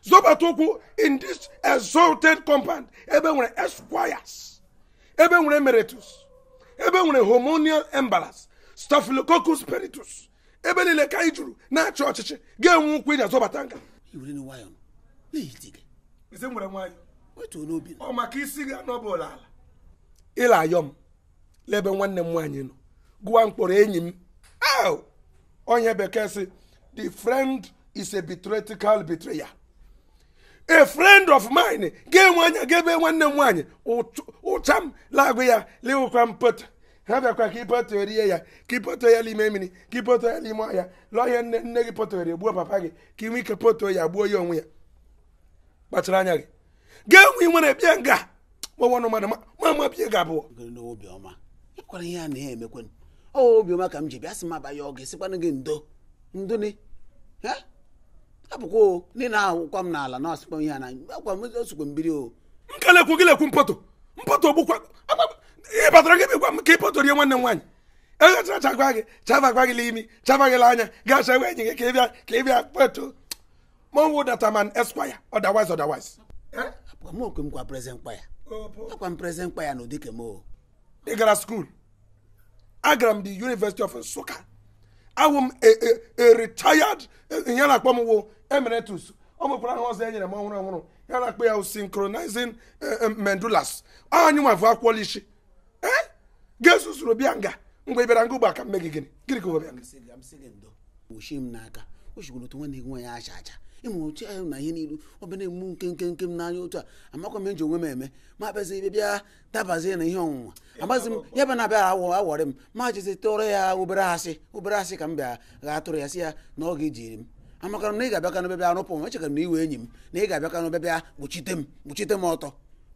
zọbata ụkwụ in this exalted compound ebe nwere esquires ebe nwere emeritus ebe nwere hormonial imbalance staphylococcus peritus ebe niile ka anyị juru na-achị ọchịchị ga-enwe ụkwụ iji azọbata nga. Ọ maka isi gị anọbụla ala ịla ayọ m lebe nwanne m nwaanyị nọ gụwa mkpọrọ enyi m onye bekee sị the friend is a betrayal betrayer. A friend of mine ga-enwe anya ga-ebe nwanne m nwaanyị ụcha m lagụ ya lewekwa mpoto ha bịakwa ka ipoto rie ya ka ipoto ya n'ime mmiri ka ipoto ya n'ime ọhịa lụọ ihe nne gị potoghere gbuo papa gị ka ị nwee ike poto ya gbuo ya onwe ya. Kpachara anya gị ga-enwe nwere bịa nga gbanwanụ mmadụ ma bịa ga abụọ. Obiọma ịkwara ihe a na-emekwenụ obiọma ka m ji bịa sị m abanye ọ ga-esikwanụ gị ndo ndoni abụkwa o ndị na-awụkwa m n'ala na ọsịkwa ihe a na akwa m osokwe mbiri o nkelekwu gị lekwu mpoto mpoto gbukwa ị batara gị bịakwa m ka ị poto rie nwanne m nwaanyị eghachara chakwa gị chabakwa gị n'imi chaba gị n'anya gaa chawa enyi gị ka ị bịa poto mọnwụ data man esquire otherwise akwa m present mkpa akwa m present mkpa ya na ụdị kem o. Ị gara school? Agara m the University of Nsukka. Awụ m a retired ihe na-akpọ m wụ emeritus. Ọ nwekwara aha ọzọ e nyere m ọhụrụ ọhụrụ ya na-akpọ ya synchronizing mendulas. Anyị nwavụ akwụkwọ isi ga-esusuru bịa nga mgbe ị bịara nga ugbo aka mme gị gịnị gịnị ka bịa nga ochie m n'aka o chikwara otu nwanne gị nwaanyị acha acha ịmụ otu ahụ na ihe niile ọ bụ na-emu nke nke nke m n'anya otu a amakwa m eji onwe m eme ma akpazi ebe bịa dabazie na ihe ọnwụnwa amazi m ya bụ na-abịa awọrị m ma jezi tụọrọ ya obere asị ka m bịa ga tụrụ ya sị ya na ọ ga-ejiri m amakara m na ị ga-abịa ka n'ebe bịa rụpụ m echekara m na iwe enyi m na ị ga-abịa ka n'ebe bịa kpuchite m ọtọ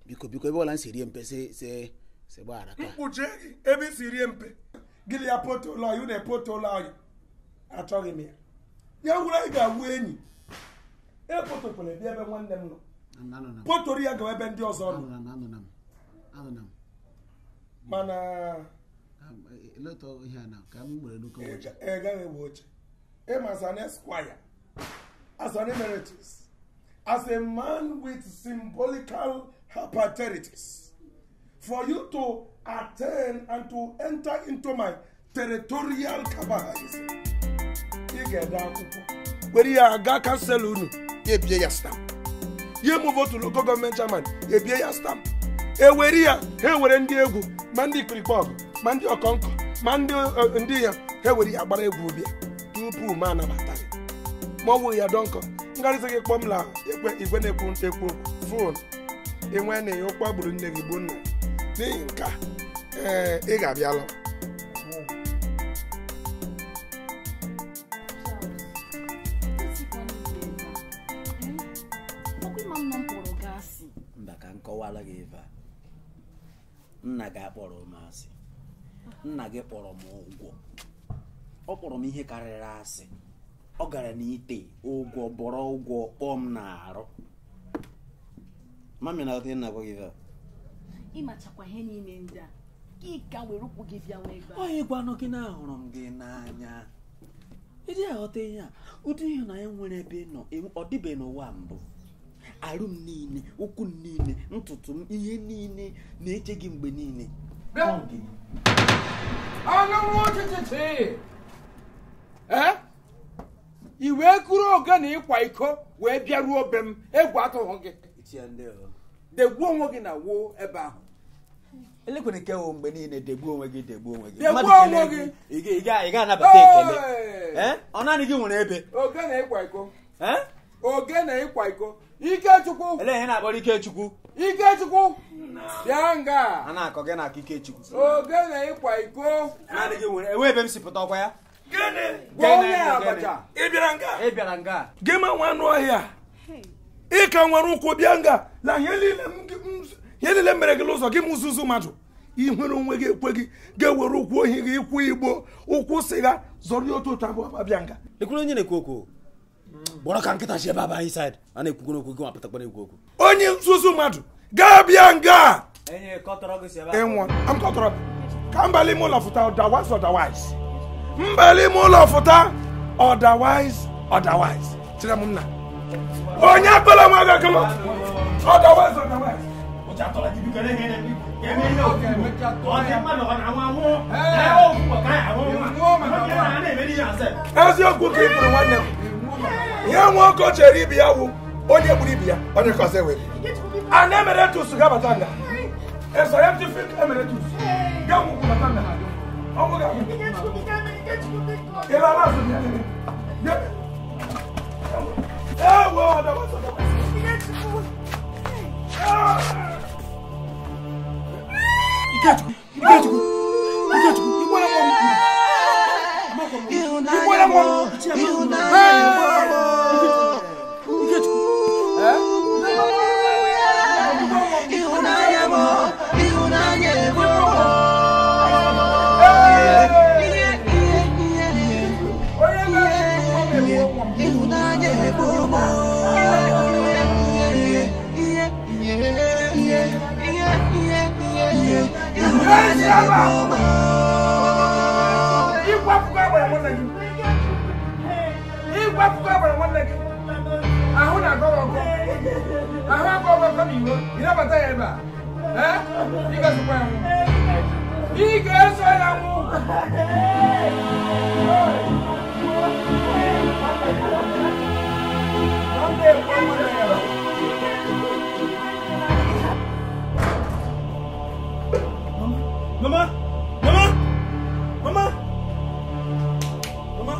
biko biko ebe ọla m si rie mpe sị Si gbaghara ka. Mkpuchi gị ebe isi rie mpe. Gịnị ya poto ụlọ anyị na-epoto ụlọ anyị. Achọghị m ya. Ya wuru anyị ga-awụ enyi. Epotokwala bịa ebe nwanne m nọ. Potoru ya gawa ebe ndị ọzọ nọ. Mana ị gaghị ewe oche. Ịma as an esquire, as an emeritus, as a man with symbolical paternities, for you to attain and to enter into my territorial cabalism, ị ga-ede akwụkwọ were ya aga kansel unu ya ebie ya stamp, ya move to local government chairman ebie ya stamp, ewere ya ha ewere ndị egwu ma ndị ikpirikpe ọgụ ma ndị ọkọnkọ ma ndị ya ha ewere ya gbara egwu bịa tupu ma anabata gị ma ọ wụ ya dọnkọ ngarịsị gị kpọm la igwe na-ekwu nta ekwu okwu fon enwe na ya ụkwa gburu nne gị gbuo nna n'ihi nke a ee ị ga-abịa lọ. Mba ka m kọwara gị ebe a. Nna gị akpọrọ m asị. Nna gị kpọrọ m ụgwọ. Ọ kpọrọ m ihe karịrị asị. Ọ gara n'ite ụgwọ bọrọ ụgwọ kpọọ m n'arụ. Mami na-aghọta ihe na-agwa gị ebe a. Ịmachakwa ihe niile ndị a. Gị ka were ụkwụ gị bịa nwee ebe a. Ọ ịgwanụ gị na ahụrụ m gị n'anya. Ịdị aghọta ihe a, ụdị ịhụnanya nwere ebe ị nọ, ọ dịbe n'ụwa mbụ. Arụ m niile, ụkwụ m niile, ntutu m, ihe niile na-eche gị mgbe niile. I wee kuru oge na ịkwa iko wee bịaruo be m, egwu atụghị gị. Degbuo onwe gị na wuo ebe ahụ. Elekwere nke wo mgbe niile degbuo onwe gị degbuo onwe gị. Degbuo onwe gị. Ị ga-anabata ekele. Ọ naanị gị nwere ebe. Oge na ịkwa iko. Oge na ịkwa iko. Ikechukwu. Ele ihe na-akpọrọ Ikechukwu. Ikechukwu. Bịa nga. A na-akọ gị na-akọ Ikechukwu. Oge na ịkwa iko. Naanị gị nwere enwe ebe m si pụta ọkwa ya. Gịnị? Gwa onye abacha. Ị bịara nga? Ị bịara nga. Gị ma nwa anụ ọhịa. Ị ka nwere ụkwụ bịa nga na ihe niile mere gị n'ụzọ gị m nzuzu mmadụ. Ị nwere onwe gị ekwe gị ga-ewere ụkwụ ohi gị ịkwụ igbo ụkwụ sịga zọrọ ya otu otu abụọ bịa nga. Ekwuru onye na-ekwu okwu. Gbọrọ ka nkịta si ebe aba inside. A na-ekwukwu okwu gị ma pụtakwa na-ekwu okwu. Onye nzuzu mmadụ ga-abịa nga. Enye kọtọrọ gị si ebe a. Enwọ, am kọtọrọ. Ka mbali ime ụlọ fụta otherwise otherwise. Mbali ime ụlọ fụta otherwise otherwise. Chere m nna. Onye akpọrọ nwa gị akọlọ. Otherwise otherwise. Eziokwu ka ị kwuru nwanne m. Ihe nwoke o chere ibi ya wụ onye gburu ibi ya onye kọsị ewe. An emeritus gabata nga. A scientific emeritus. Ga nwụkwụ bata nga. Ọnwụ ga-anwụ. Ịlara azụ bịa nene. Ewo otherwise otherwise. Ikechukwu, Ikechukwu, Ikechukwu, igboro nwa m. Igboro nwa m. Ikechukwu. Ịhụnanya m, ịhụnanya m. Ịhụnanya m. Igwe agbara nwanne gị. Ahụ na-agọ ọgọ. Ahụ agọ ọgọ na iwe. Ị nabata ya ebe a. Ị ga-esokwa ya nwụ. Ị ga-eso ya nwụ. Mama! Mama! Mama! Mama!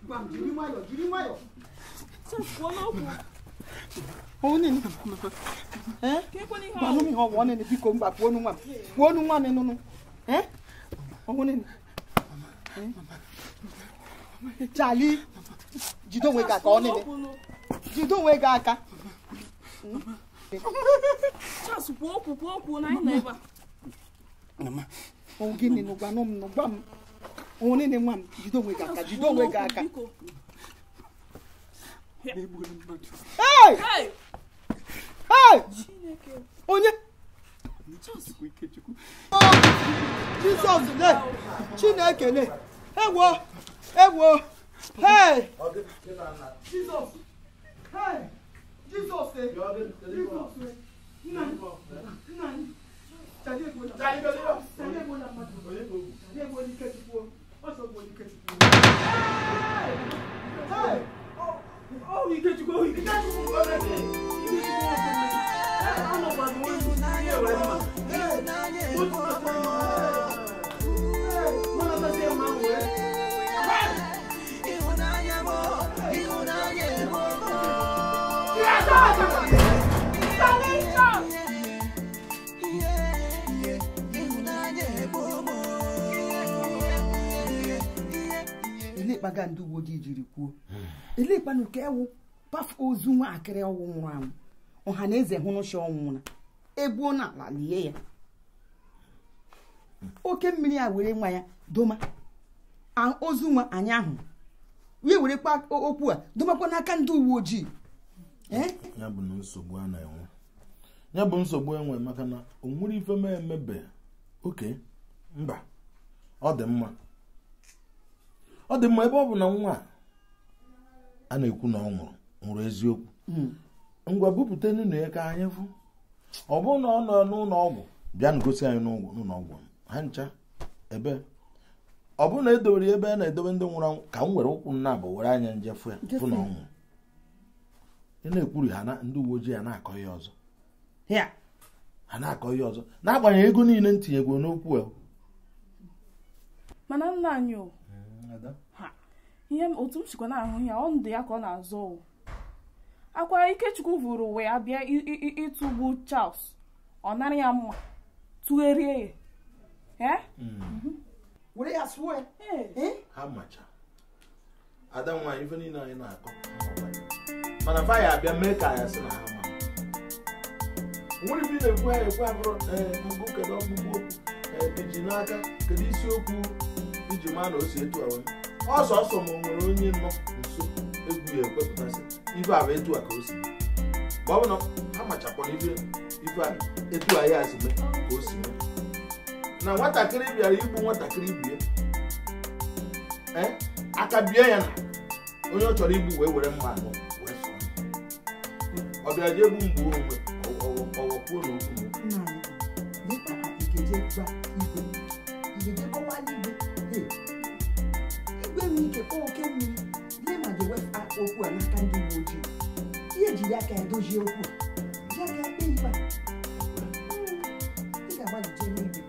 Gwa m jiri nwayọọ jiri nwayọọ. Gwanụ m ihe ọwụ ọnene biko mgba kwuo onu nwa m. Kwuo onu nwa m nụnụ. Ọnene. Charlie, jide onwe gị aka ọnene. Jide onwe gị aka. Charles kwuo okwu na anyị nọ ebe a. Ọ gịnị nụ gwanụ m nụ gwa m. Ọnene nwa m jide onwe gị aka jide onwe gị aka. Hey! Hey! Hey! Onye! Jesus le! Chineke le! Ewo! Ewo! Hey! Jesus! Hey! Jesus le! Jesus le! Nna! Nna! Charlie egbola! Charlie egbola mmadụ! Charlie egbola Ikechukwu! Ọsọ egbola Ikechukwu! Hey! Hey! Oh, Ikechukwu! Ikechukwu! Elekpaga ndị uwe ojii jiri kwuo elekpanụ ka ewu paf ozu nwaakịrị ọnwụ nwụrụ anwụ ọha na eze hụrụ shi ọnwụ na egbuo n'ala lie ya oke mmiri a were nwa ya doma ozu nwa anyị ahụ wee werekwa okwu a domakwa n'aka ndị uwe ojii. Ya bụ na nsogbu a na-enwe ya bụ nsogbu enwe maka na o nwere ife m emebe oke mba ọ dị mma ọ dị mma ebe ọ bụ na nwa a na-ekwu na ọ nwụrụ eziokwu ngwa bupụta nnu ya ka anyị fụ ọ bụrụ na ọ nọ n'ụlọ ọgwụ bịa ngosi anyị n'ụlọ ọgwụ ha ncha ebe ọ bụrụ na edowere ebe a na-edobe ndị nwụrụ anwụ ka m were ụkwụ nna bụ were anya nje fụ ya fụ na ọ nwụrụ ị na-ekwuri ha na ndị uwe ojii ha na-akọ ihe ọzọ ha na-akọ ihe ọzọ n'agbanyeghị ego niile m tinyegoro n'okwu ahụ. Mana nna anyị o ihe otu m sikwa na-ahụ ya ọ ndụ ya ka ọ na-azọ o akwa Ikechukwu vụrụ ụwa ya bịa ịtụgbu Charles ọ nara ya mma tụgherie ya were ya sụọ ya ha macha ada nwaanyị ife niile anyị na-akọ mana fa ya abịa mee ka ya sị na ha ma nwere ife na-ekwu ha ekwu abụrụ mbụ kedu ọkpụkpụ okwu iji n'aka kedu isiokwu iji maa na o si etu a wee ọsọ ọsọ ma o nwere onye nọ nso egwu ya ekwepụtasị ife a bụ etu a ka o si ma ọ bụ na ha machakwara ife etu a ya si mee ka o si mee na nwatakịrị bịara igbu nwatakịrị bie aka bie ya na onye ọ chọrọ igbu wee were mma anọ wee sụọ ọ bịara jee egbu mgbe onwe ọwọkwuo na okwu igwe nwere ike kpọọ oke mmiri lee ma ga-ewepụta okwu a n'aka ndị uwe ojii ihe jiri aka ya dozie okwu a ji aka ya kpee ikpe ị ga-agbalị jee n'igwe.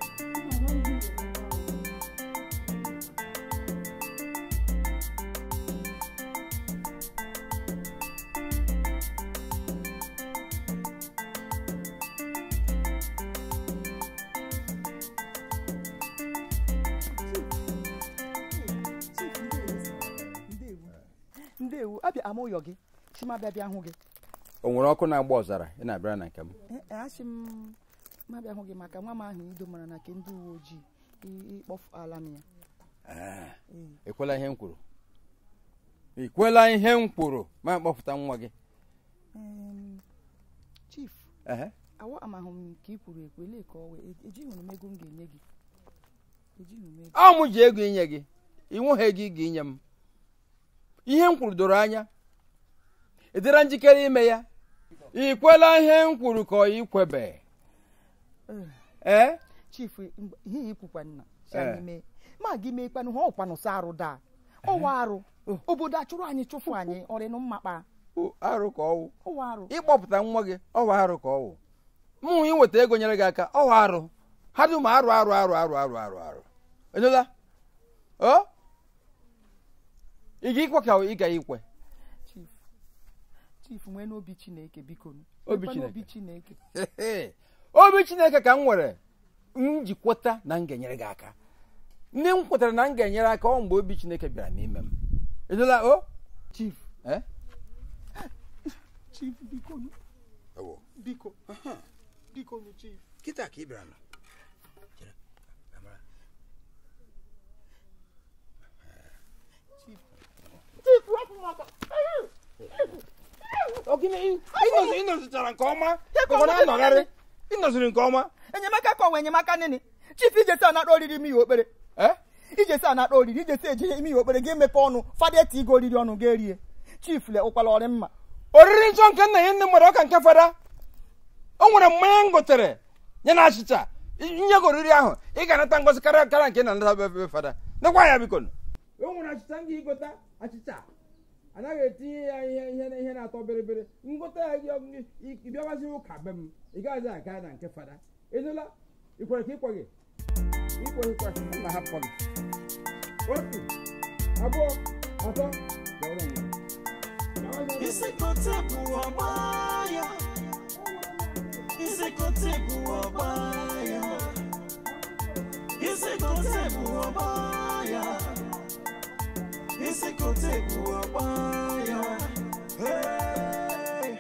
Abịa ama ụyọ gị chimabịa bịa hụ gị o nwere ọkụ na-agba ọzara ị na-abịara na nke m asị m mabịa hụ gị maka nwa m ahụ ido mara na nke ndị uwe ojii ịkpọfuala m ya. Ekwela ihe m kwuru ikwela ihe m kwuru ma kpọpụta nwa gị. Chief awa amahụ m ka ị kwuru ekwe lee ka ọ wee ejighị m ego m ga-enye gị ọ mụ ji ego inye gị ị nweghị ego ị ga-enye m ihe m kwuru doro anya ị dịra njikere ime ya ị kwela ihe m kwuru ka ọ ikwebe ee Chief ihe ikwukwa nna ma gị meekwanụ ha ọkwanụ sa arụ daa ọwa arụ obodo achụrụ anyị chụfụ anyị ọrịnụ mmakpa arụ ka ọwụ ịkpọpụta nwa gị ọwa arụ ka ọwụ mụ inweta ego nyere gị aka ọwa arụ ha dum arụ arụ arụ arụ arụ arụ arụ enyela o Ị ga-ikwe ka ị ga-ikwe? Chief. Chief nwee n'obi Chineke biko. Obi Chineke. Obi Chineke ka m nwere m ji kweta na m ga-enyere gị aka. Ndị m kwetara na m ga-enyere aka ọ mgbe obi Chineke bịara n'ime m. Ịdịla o? Chief. Eh? Chief biko. Ewo. Biko. Biko nu chief. Kita ka ị bịara na. Chief. Chief wepụ m aka. Ịnọzichara nke ọma. Gọvanọ ịnọziri nke ọma. Enyemaka ka ọwa enyemaka nini. Chief ijesi anakpa oriri imi ya okpere. Ijesi anakpa oriri ijesi eji imi ya okpere ga emepe ọnụ fada eti igo oriri ọnụ ga erie. Chief le ụkwala ọrị mma. Oriri nsọ nke nna ya nne mmadụ ọka nke fada. O nwere mmanya m gotere ya na achịcha. Nye gị oriri ahụ ị ga-anata ngozi karịa karịa nke na-anata be fada. Nekwa ya biko. O nwere achịcha m ga-egota achịcha. Anaghị etinye ya ihe na-atọ bịrịbịrị. Ngota ya gị bịawazi ụka be m. Ị gaghịzi aga na nke fada. Ịnụla? Ị kwere ka ịkwe gị? Ikwe ikwe nna hapụ gị. 1, 2, 3, Isi kote bụ ọgba ya. Isi kote bụ ọgba ya. Isi kote bụ ọgba ya. Isi kote bụ ọgba ya. Hey!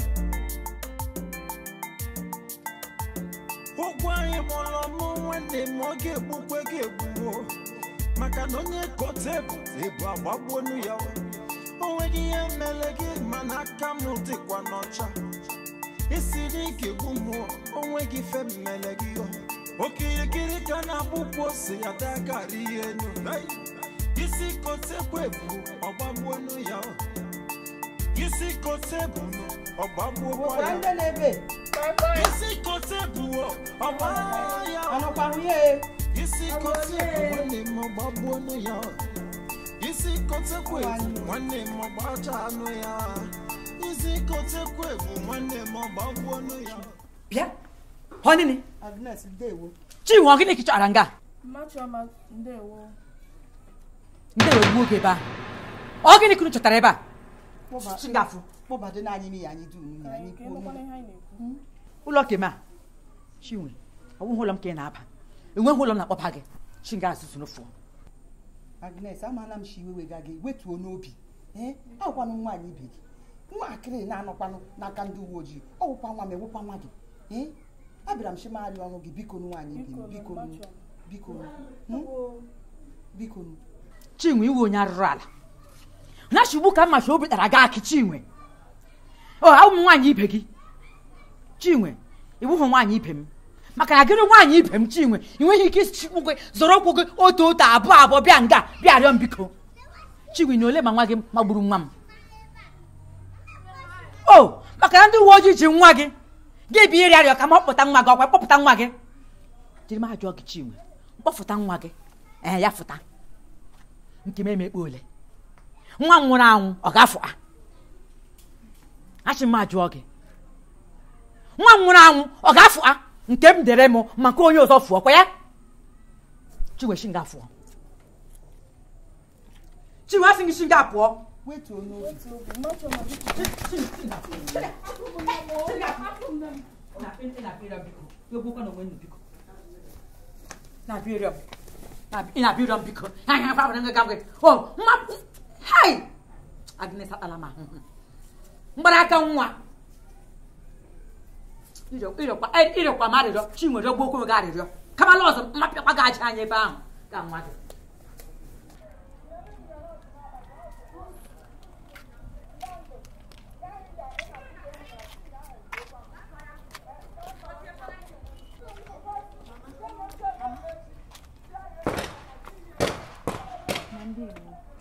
Ụgwọ anyị mụrụ mụ nwanne m ọ ga-egbukwe ga-egbuo maka na onye kote bụ ebu agbagbuonu ya. O nweghị ihe mere gị mana aka m dịkwa n'ọcha. Isi n'ike egbu mmụọ o nweghị ife mere gị. Okirikiri ka na-agbụkwa ose ya dakarị ihe enu. Isi kote bụ ebu ọgbagbuonu ya. Isi kote bụ ọgbagbuokwa ya. Isi kote bụ ọgba ya. Isi kote bụ nwanne m ọgbagbuonu ya. Isi kote bụ nwanne m ọgbacha anụ ya. Isi kote bụ nwanne m ọgbagbuonu ya. Bịa. Ọ nini? Agnes ndewo. Chinwe ọ gịnị ka ị chọrọ nga? Mma Chioma ndewo. Ndewo gbuo oge ebe a. Ọ gịnị ka unu chọtara ebe a? Chingafụ. Kpọbado n'anyị n'ihi anyị dum n'ihi anyị kwuo. Ụlọ kema Chinwe, ọ bụghị ụlọ m ka ị na-aba. Enweghị ụlọ m na-akpọba gị. Chinga azụzụ n'ofu. Agnes, amaala m shi iwe wega gị wetuo n'obi. Ee, ọkwanụ nwaanyị ibe gị. Nwaakịrị na-anọkwanụ n'aka ndị uwe ojii. Ọ wụkwa nwa m ewụkwa nwa gị. Ee, abịara m shimagharị ọnụ gị biko nwaanyị ibe m biko biko biko. Chinwe iwe onye arụrụ ala. Na shigbu ka mma shi obi tara gị akị Chinwe. Ọ awụ m nwaanyị ibe gị. Chinwe, iwuhụ nwaanyị ibe m. Maka na gịnị nwaanyị ibe m Chinwe, ị nweghị ike isichikwu gị zọrọ ụkwụ gị otu otu abụọ abụọ bịa nga bịa rịọ m biko. Chinwe na ole ma nwa gị magburu nwa m. O maka na ndị uwe ojii ji nwa gị gị bịa ịrịọ arịọ ka m kpọpụta nwa gị ọkwa kpọpụta nwa gị. Jiri m ajụọ gị Chinwe, mkpọfụta nwa gị ee ya fụta. Nke m emekpe ole. Nwa m nwụrụ anwụ ọ ga-afụ a. Achị m ajụọ gị. Nwa m nwụrụ anwụ ọ ga-afụ a. Nke m dere m maka onye ọzọ fụọ kwa ya. Chinwe shinga fụọ. Chinwe asị gị shinga pụọ. Wetuo n'obi. Agnes atala m ahụhụ. Mgbaraka nwa. Ịrịọkwa m arịrịọ Chinwe rịọgbuo okwu gị arịrịọ kamala ọzọ mmapịakwa gị aja anya ebe ahụ ka nwa gị.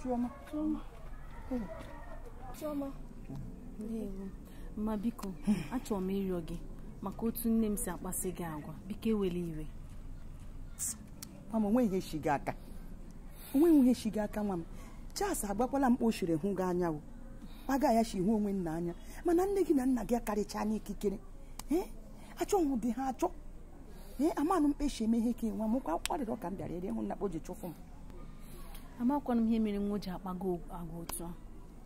Chioma. Chioma. Ndewo. Ma biko, achọrọ m ịrịọ gị maka otu nne m si akpasị gị agwa. Biko ewela iwe. Mama, onwe ihe shi gị aka. Onwe ihe shi gị aka nwa m. Charles agbakwala m kpochiri hụ gị anya o. Aga ya shi hụ onwe nna anya. Mana nne gị na nna gị akarịcha n'ikikere. Ee? Achọghị dị ha achọ. Ee, amanụ m kpeshi eme ihe ka nwa m kwa akwụkwọ arịrịọ ka m bịara ere hụ nna kpo ji chụfụ m. Amakwanụ m ihe mere nwa ji akpago agwa otu a.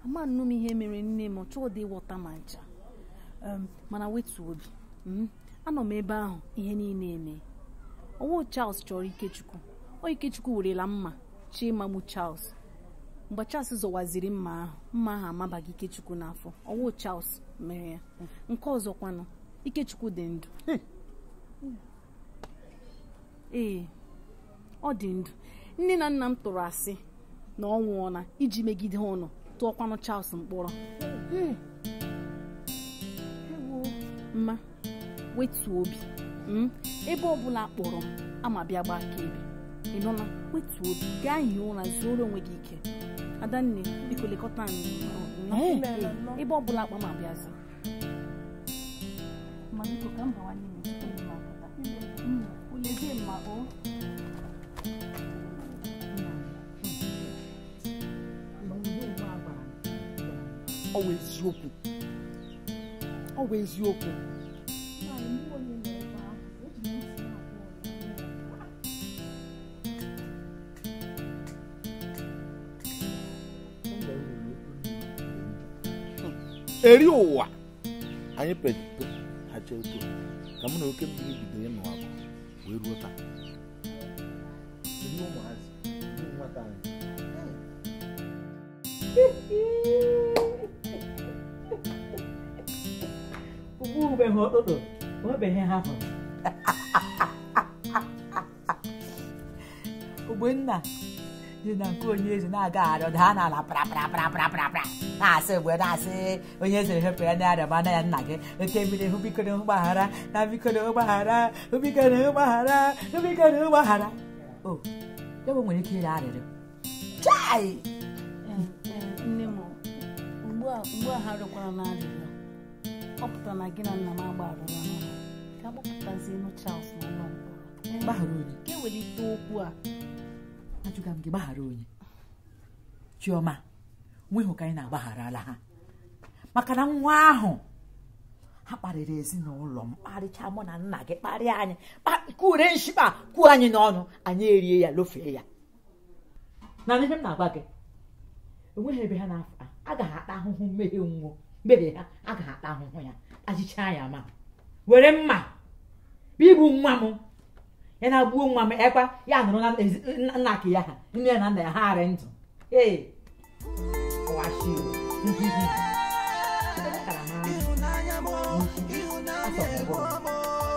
Ama nnụ m ihe mere nne m chọọ dị ịghọta ma ncha. Mana wetu obi. Anọ m ebe ahụ ihe niile eme. Ọwụ Charles chọrọ Ikechukwu. O Ikechukwu werela mma chi ịmagbu Charles. Mgbe Charles zọwaziri mma ahụ amabaghị Ikechukwu n'afọ. Ọwụ Charles mere ya. Nke ọzọkwanụ, Ikechukwu dị ndụ. Ee, ọ dị ndụ. Nne na nna m tụrụ asị na ọ nwụọla iji megide ụnụ tụọkwanụ Charles mkpọrọ. Mma, wetuo obi. Ebe ọbụla kpọrọ m ama bịa gbaa akaebe. Ị nụla? Wetuo obi, gaa hie ụra, zuoro onwe gị ike. Adanne, biko lekọta anyị. Ebe ọbụla akpa ma bịa zaa. Ma biko ka m bawa n'ime tupu m apụta. Ulezie mma o. Ọ wụ eziokwu. Ọ wụ eziokwu. Eri ụwa anyị pepe ha cheto ka mụ na oke mmiri bido ịnụ agụ wee ruo taa. Eri ụmụazị, ndị nwata anyị. Ugbu ha ụtụtụ, onwebeghị ha hụrụ. Ogbonna dị na nke onye eze na-agagharị ọda ha n'ala pra pra pra pra pra pra na-asị mgbe na-asị onye eze hepụ ya na-arịa ma ya nna gị oke mmiri hụ biko hụ gbaghara na biko hụ gbaghara hụ biko hụ gbaghara hụ biko hụ gbaghara. O ya bụ nwere ike ịrịọ arịrịọ. Chai! Nne m, ugbu a ha rịọkwara na arịrịọ, ọ pụtara na gị na nna m agbarụla n'ụlọ. Ka akpọpụtazienụ Charles n'ụlọ mkpọrọ. Gbaghara onye? Ka ewelite okwu a. Ajụga m gị gbaghara onye? Chioma, nwehụ ka anyị na-agbagharala ha. Maka na nwa ahụ ha kparịrị ezinụlọ m, kparịcha mụ na nna gị, kparịa anyị, kure nshikpa kwuo anyị n'ọnụ, anyị erie ya lofee ya. Na ihe m na-agwa gị, enweghị ebe ha na-afọ, agaghị ata ahụhụ mmehie nwụọ, mmehie ha agaghị ata ahụhụ ya, achịcha ya ma were mma igbu nwa m. Ya na-agbuo nwa m ekwa ya nụrụ na nna ka ya ha nne ya na nna ya ha arị ndụ. Ee,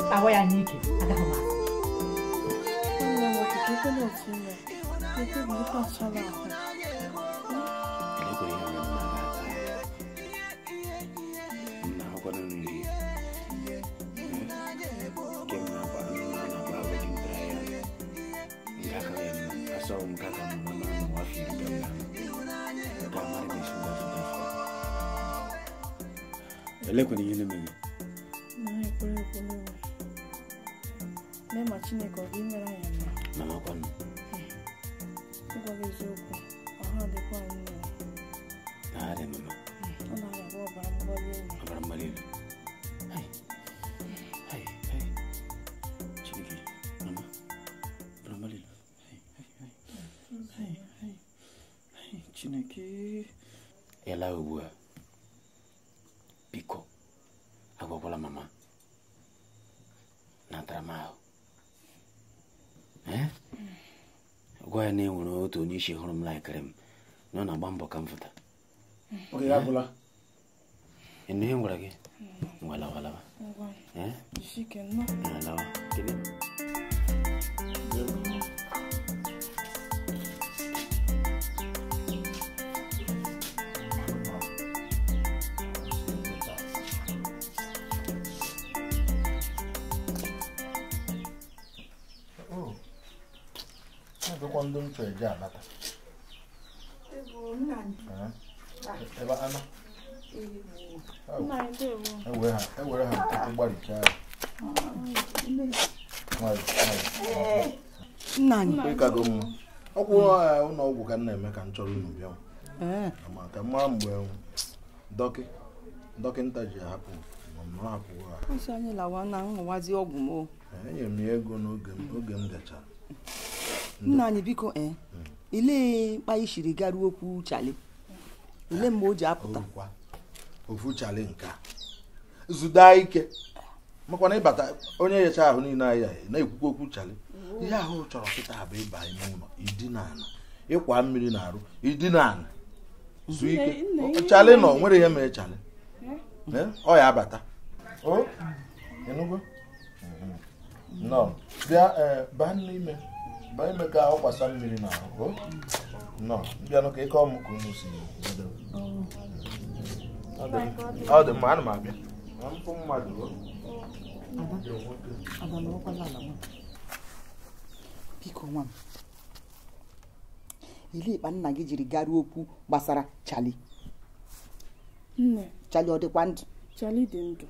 tawa ya n'ike agaghị m asị. Elekwana ihe na-eme gị. Ma Chineke ọ ga-emere anyị mma. Mama kwanụ. Ịgwa gị eziokwu, ahụ adịkwa anyị mma. Na-arịa mama. Ọ na-arịa ọbara mgbali elu. Ọbara mgbali elu. Hai. Hai, hai. Chineke, mama. Ọbara mgbali elu. Hai, hai, hai. Hai, hai. Hai, Chineke. Ịla ugbu a. Biko, agwakwala mama na ntaramahụ. Gwa ya na e nwere otu onye isi hụrụ m laikiri m na ọ na-agba mbọ ka m fụta. Ịnụ ihe m gwara gị? Ngwa lawa lawa. Lawa. Kedu? Ndị m chọrọ eje anata. Ebe ana. Ewere ha tupu gbarichaa ya. Ịkago m. Ọkwụ ụlọ ọgwụ ka m na-eme ka m chọrọ unu bịa. Ka m mara mgbe dọkịta ji ahapụ Enyere m ya ego n'oge m gachara. Nna anyị biko ile mkpa ishiri garuo okwu Chali. Ile mgbe o ji apụta. Ofu Chali nke a. Zuda ike. Makwa na ịbata onye yecha ahụ niile anyị na-ekwukwa okwu Chali. Ihe ahụ chọrọ kịta bụ ịba ime ụlọ idina ala. Ịkwa mmiri na-arụ idina ala. Zuo ike. Chali nọ nwere ihe mere Chali. Ọ ya abata. O ịnụgo? No, bịa baa n'ime. Baa ime ka ọ gbasa mmiri n'ahụ. No, bịanụ ka ịkọ m ka unu si. Ọ dị mma, ana m abịa. Mpụ mmadụ. Biko nwa m. Ile ịkpa nna gị jiri garuo okwu gbasara Chali. Nne. Chali ọ dịkwa ndụ? Chali dị ndụ.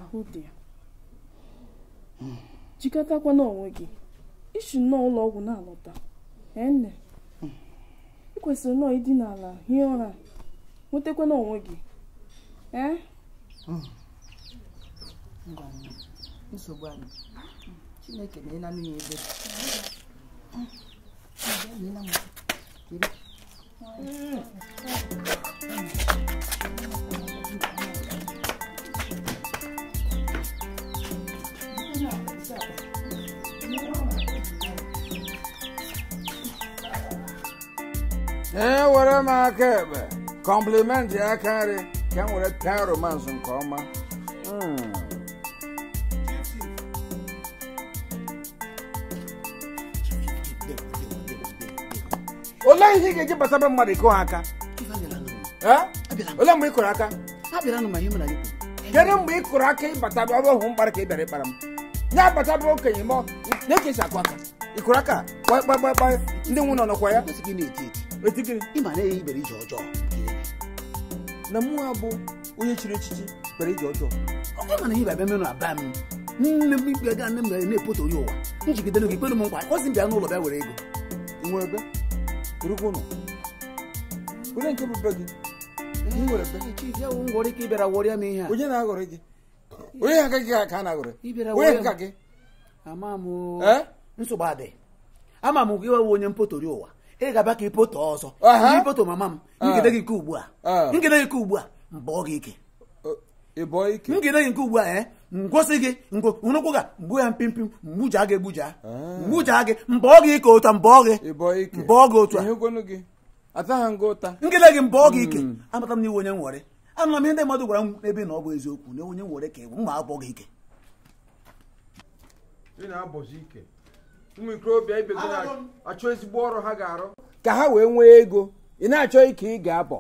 Ahụ dị ya. Jikọtakwana onwe gị. Isi nnọọ ụlọ ọgwụ na-alọta. Nne. Ị kwesịrị nnọọ ịdina ala hie ụra. Nwetakwana onwe gị. Nsogbu anyị. Chineke na-enanụ ya ebere. Were m aka ekpe kọmplimenti aka nri ka m were pịa romansị nke ọma. Olee ihe ị ga-eji gbasara mmadụ ịkụ ha aka? Olee mgbe ị kụrụ aka? Kedu mgbe ị kụrụ aka ịbata ọ bụ hụ mkpara ka ị bịara ịkpara m? Ya abata bụ okenye ma na-ekesi akụ aka. Ị kụrụ aka kpakpakpakpa ndị nwụ nọ nọkwa ya. Ịma na ibere ije ọjọọ. Na mụ abụ onye chiri echichi kpere ije ọjọọ. Ọ ma na ihe bịa menụ aba m. Nne m ikpe ga nne m na-epoto onye ụwa. Njigide gị kpere m nkwa. Kwọsị m bịa n'ụlọ bịa were ego. Ị nwere ebe? Rukwu ụlọ. Onye nke bụ be gị? Ị nwere ebe? Chief, ya wụ ngwọrị ka ị bịara wọrịa m ihe a. Onye na-aghọrị gị? Onye aka gị ka a na-aghọrị? Onye aka gị? Ama m. Nsogbu adị. Ama m gị wewe onye mpotori ụwa. Ị ga-abịa ka ipoto ọzọ. Ipoto mama m. Ngide gị nke ugbu a. Ngide gị nke ugbu a. Mbọ gị ike. Ngide gị nke ugbu a ngosi gị nrụkwụ ga mgbu ya mpimpi mgbuja gị egbuja. Mgbuja gị mbọ gị ike otu a mbọ gị. Mbọ gị otu a. Ngide gị mbọ gị ike. Amata m na iwe onye nwere. Anụla m ihe ndị mmadụ gwara m ebe na ọ bụ eziokwu na onye nwere ka mma abọ gị ike. Ị na-abọzi ike. Ụmụ ikorobịa ibe gị na-achọ ezigbo ọrụ ha ga-arụ ka ha wee nwee ego. Ị na-achọ ike ị ga-abọ.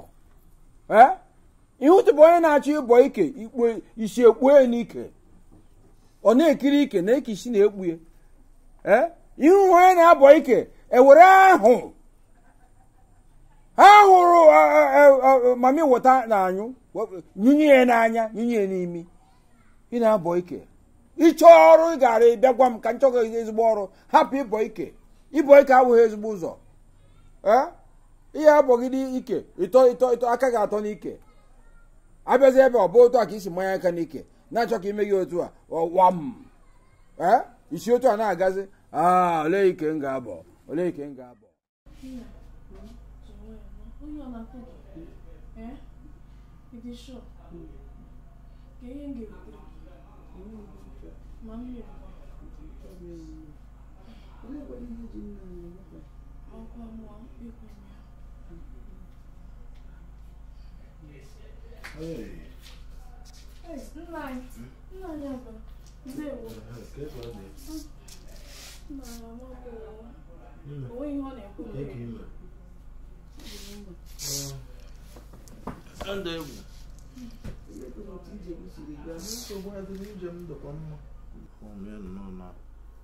Ihe ụtụ bụ onye na-achọ ịbọ ike ikpo isi ekpue n'ike. Ọ na-ekiri ike na eke isi na-ekpu ya. Ihu onye na-abọ ike ewere ahụ ha hụrụ mami wọta na anyụ nyunye ya n'anya nyunye ya n'imi. Ị na-abọ ike. Ịchọ ọrụ ị gara ịbịa gwa m ka m chọọ ezigbo ọrụ. Hapụ ịbọ ike. Ịbọ ike abụghị ezigbo ụzọ. Ihe abọgide ike ịtọ ịtọ ịtọ aka ga-atọ n'ike. Abịazi ebe ọ bụ otu a ka isi manye aka n'ike na-achọ ka ime gị otu a wam. Isi otu a na-agazi. Olee ike m ga-abọ? Olee ike m ga-abọ?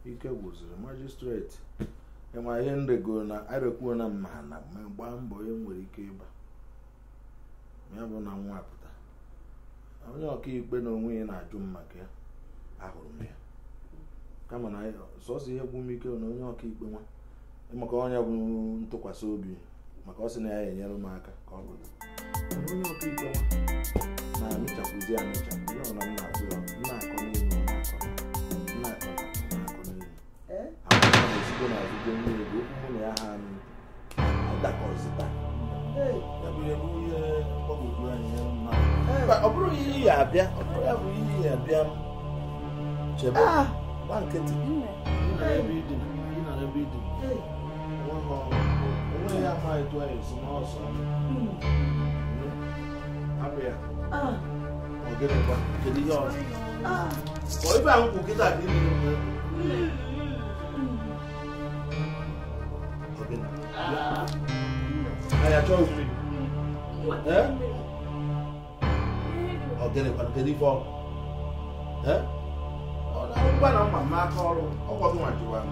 Ike gwụziri majistreti ịma ihe nrego na arekwuo na mma na gbaa mbọ e nwere ike ịba ya bụ na nwa pụta onye ọkaikpe na onwe ya na-ajụ m maka ya ahụrụ m ya kama na sọsọ ihe gwụ m ike na onye ọkaikpe nwa maka onye bụ ntụkwasị obi maka ọ sị na ya enyere m aka ka ọ pụta onye ọkaikpe nwa na-amịchapụzi amịchapụ ihe ọ na m na-akwụ ya m na-akọ n'elu na-akọ na-akọ na-akọ n'elu Mba, ọ bụrụ ihe ya abịa, ọ bụrụ ya bụ ihe ya abịa m. Chebe, gba nkịtị. Ị nọ ebe ị dị, ị nọ ebe ị dị. Onweghị ya ama etu anyị esi n'ọsọ. Hapụ ya. Ọ gịnịkwa? Kedu ihe ọzọ? Ọ ife ahụ kwụ kịta ka ị na-eme. Ọ gịnị? Anyị achọghị mmiri. Ee? Ọ gịnịkwa? Kedu ife ọ? Ee? Ọ na-akwụkwọ na mma mma aka ọrụ. Ọkwa gị nwa jụwa m.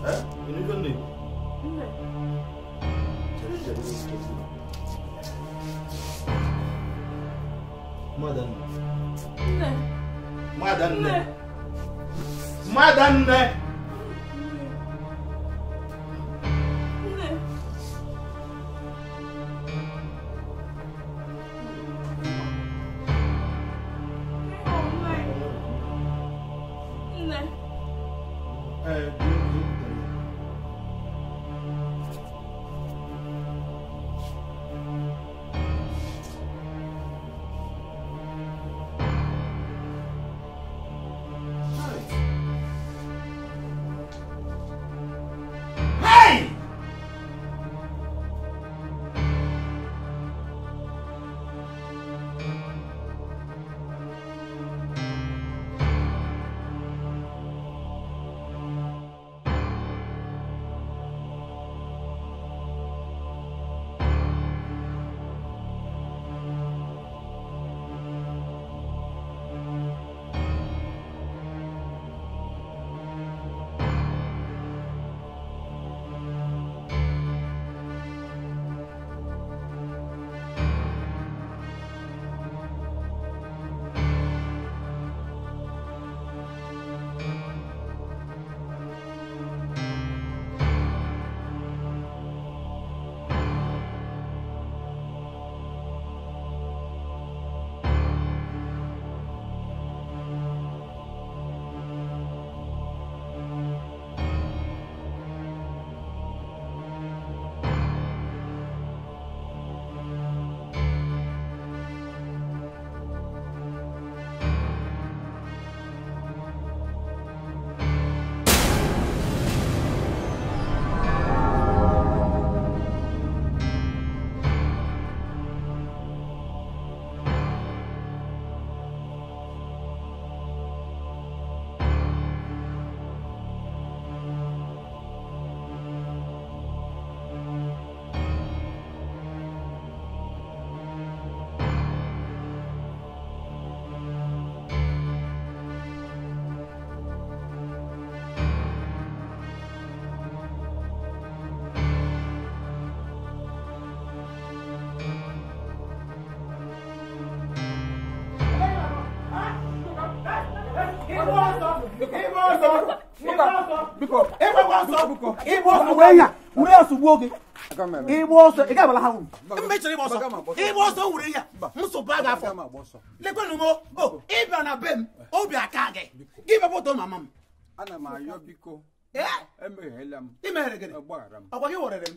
Ee? Kedu ife m na-ekwu? Chere, chere, chere. Madanne. Madanne. Madanne. Ana m ayọ biko. Emeghela m. I mere gịnị? Ọkwa gị wọrịrị m.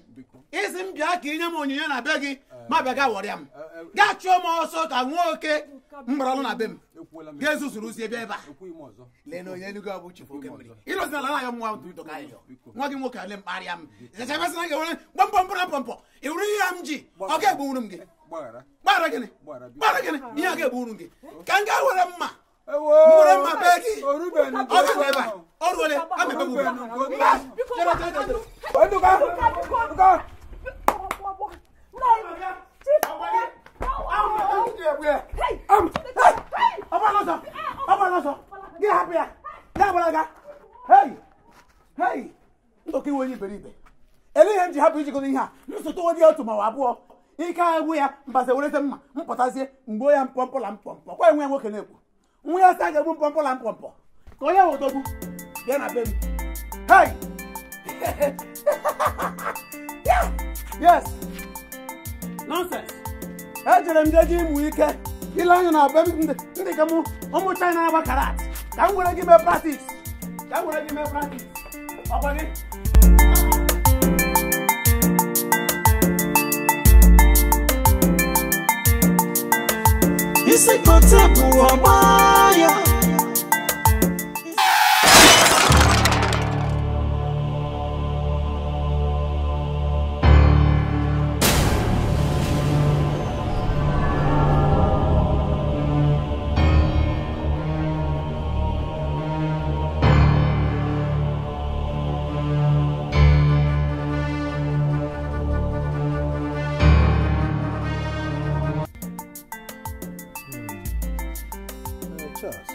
Isi m bịa ka inye m onyinye na be gị ma bịa ga wọrịa m. Gaa chụọ m ọsọ ka nwa oke mgbaralụ na be m. Ga ezuzuru ozi ebe ebe a. Lee na onye Enugu abụ chifu oke mmiri. Ịrọzi n'ala na-ayọ m nwa ndụ ka ayọ. Nwa gị nwoke ale mkparịa m. Ịzacha na ga-ewere gbọmpọmpọ na mpọmpọ. Ị were ihe m ji ọ ga-egbunwuru m gị. Gbaghara gịnị? Gbaghara gịnị? Ihe a ga-egbunwuru m gị. Ka m gaa were mma. Were mma bee gị. Ọ ga-ebe ebe a. Ọ ruole a mepegbu m. Ndụka iwe onye iberibe. Ele ihe m ji hapụ ijikọta ihe a nsụtụ onye otu ma ọ abụọ ike agwụ ya mbaze wereze mma mpụtazie mgbe ya mpọmpọ la mpọmpọ kwa enwe nwoke na-ekwu nwa ya sị a ga-egbu mpọmpọ la mpọmpọ ka onye wụ odogwu bịa na be m. Hey! Yes! Nonsense! Ejere m jeje ịmụ ike ile anya na be m ndị ka mụ ụmụ China na-agba karat ka m were gị mee practice ka m were gị mee practice ọkwa gị. Isi kote bụ ọgba ya. Charles,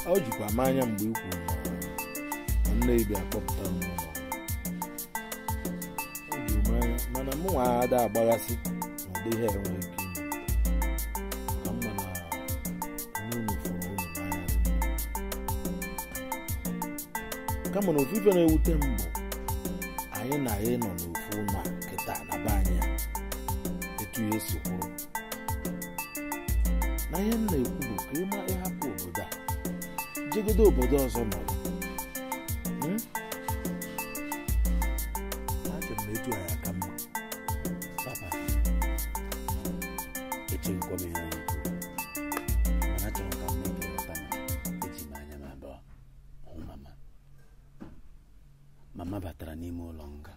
o jikwa m anya mgbe i kwuru na nne ibe akpọpụta m n'ụlọ. O juru m anya mana mụ nwa ada agbaghasị na ụdị ihe enweghị ike ime. Ka mma na nne unu fụrụ unu n'anya rinne. Kama na ofu ife na-ewute m bụ anyị na anyị nọ n'ofu ụlọ a kịta na be anyị a, etu ihe si kwụrụ. Na ihe m na-ekwu bụ ka ịma ịhapụ obodo a jegodo obodo ọzọ nọrọ. Achọrọ m etu anyị aka mma. Papa, echeghịkwa m ihe anyị kwuru, mana achọrọ m ka m mee ka ịghọta na eji m anya m abụọ hụ mama. Mama batara n'ime ụlọ nga,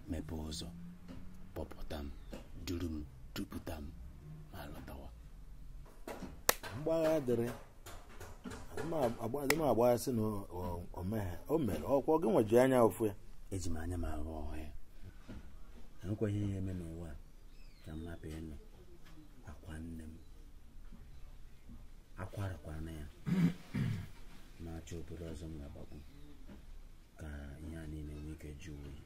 mepee ụzọ, kpọpụta m, duru m, dupụta m, ma lọtawa. Mgbagha dịrị adị m agbaghasị na o meghe o mere ọkwa gị nweji anya ofu ya. Eji m anya m ahụ ọhụ ya. Enwekwaghị ihe eme n'ụwa ka m hapụ ịnụ akwa nne m. Akwarakwana ya na-achọ obodo ọzọ m ga-agbakwu ka ihe a niile nwee ike jụọ oyi.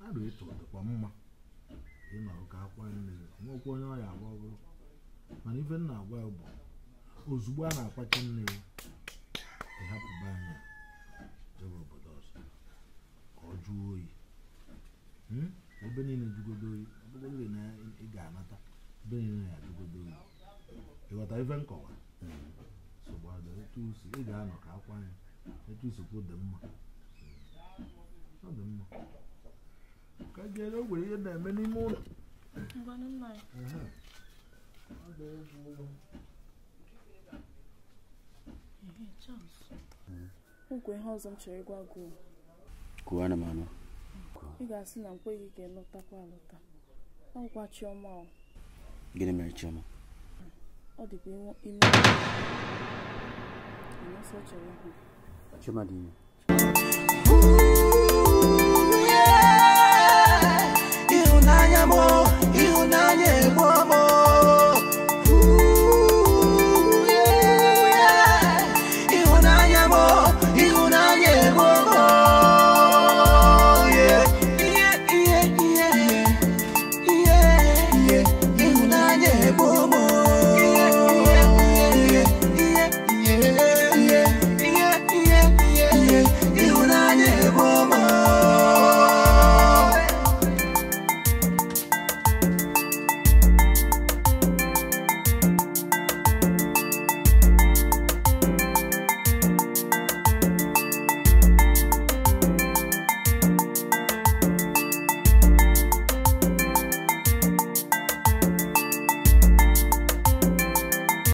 Arụ ịtụ dịkwa mma ịnọrọ ka akwa nne gị nwekwa onye ọ ya agba ọ bụrụ. Mana ife m na-agwa ya bụ ozugbo a na-akwachi nne ya ịhapụba anya jebe obodo ọzọ ka ọ jụọ oyi. Ebe niile jụgodo oyi, ọbụgodị na ị ga-anata ebe niile ya jụgodo oyi. Ịghọta ife nkọwa? Nsogbu adịrị, etu si ị ga-anọ ka akwa ya etu isikwu dị mma. Ọ dị mma ka jere o nwere ihe na-eme n'ime ụlọ. Nkwe ihe ọzọ m chọrọ ịgwa gị. Kwuo ana m anụ. Ị ga-asị na m kweghị ka ị lọtakwa alọta. Ọ kwa Chioma o. Gịnị mere Chioma? Ọ dịkwa ime. Ọsọ chọrọ ịhụ. Chioma dị ime.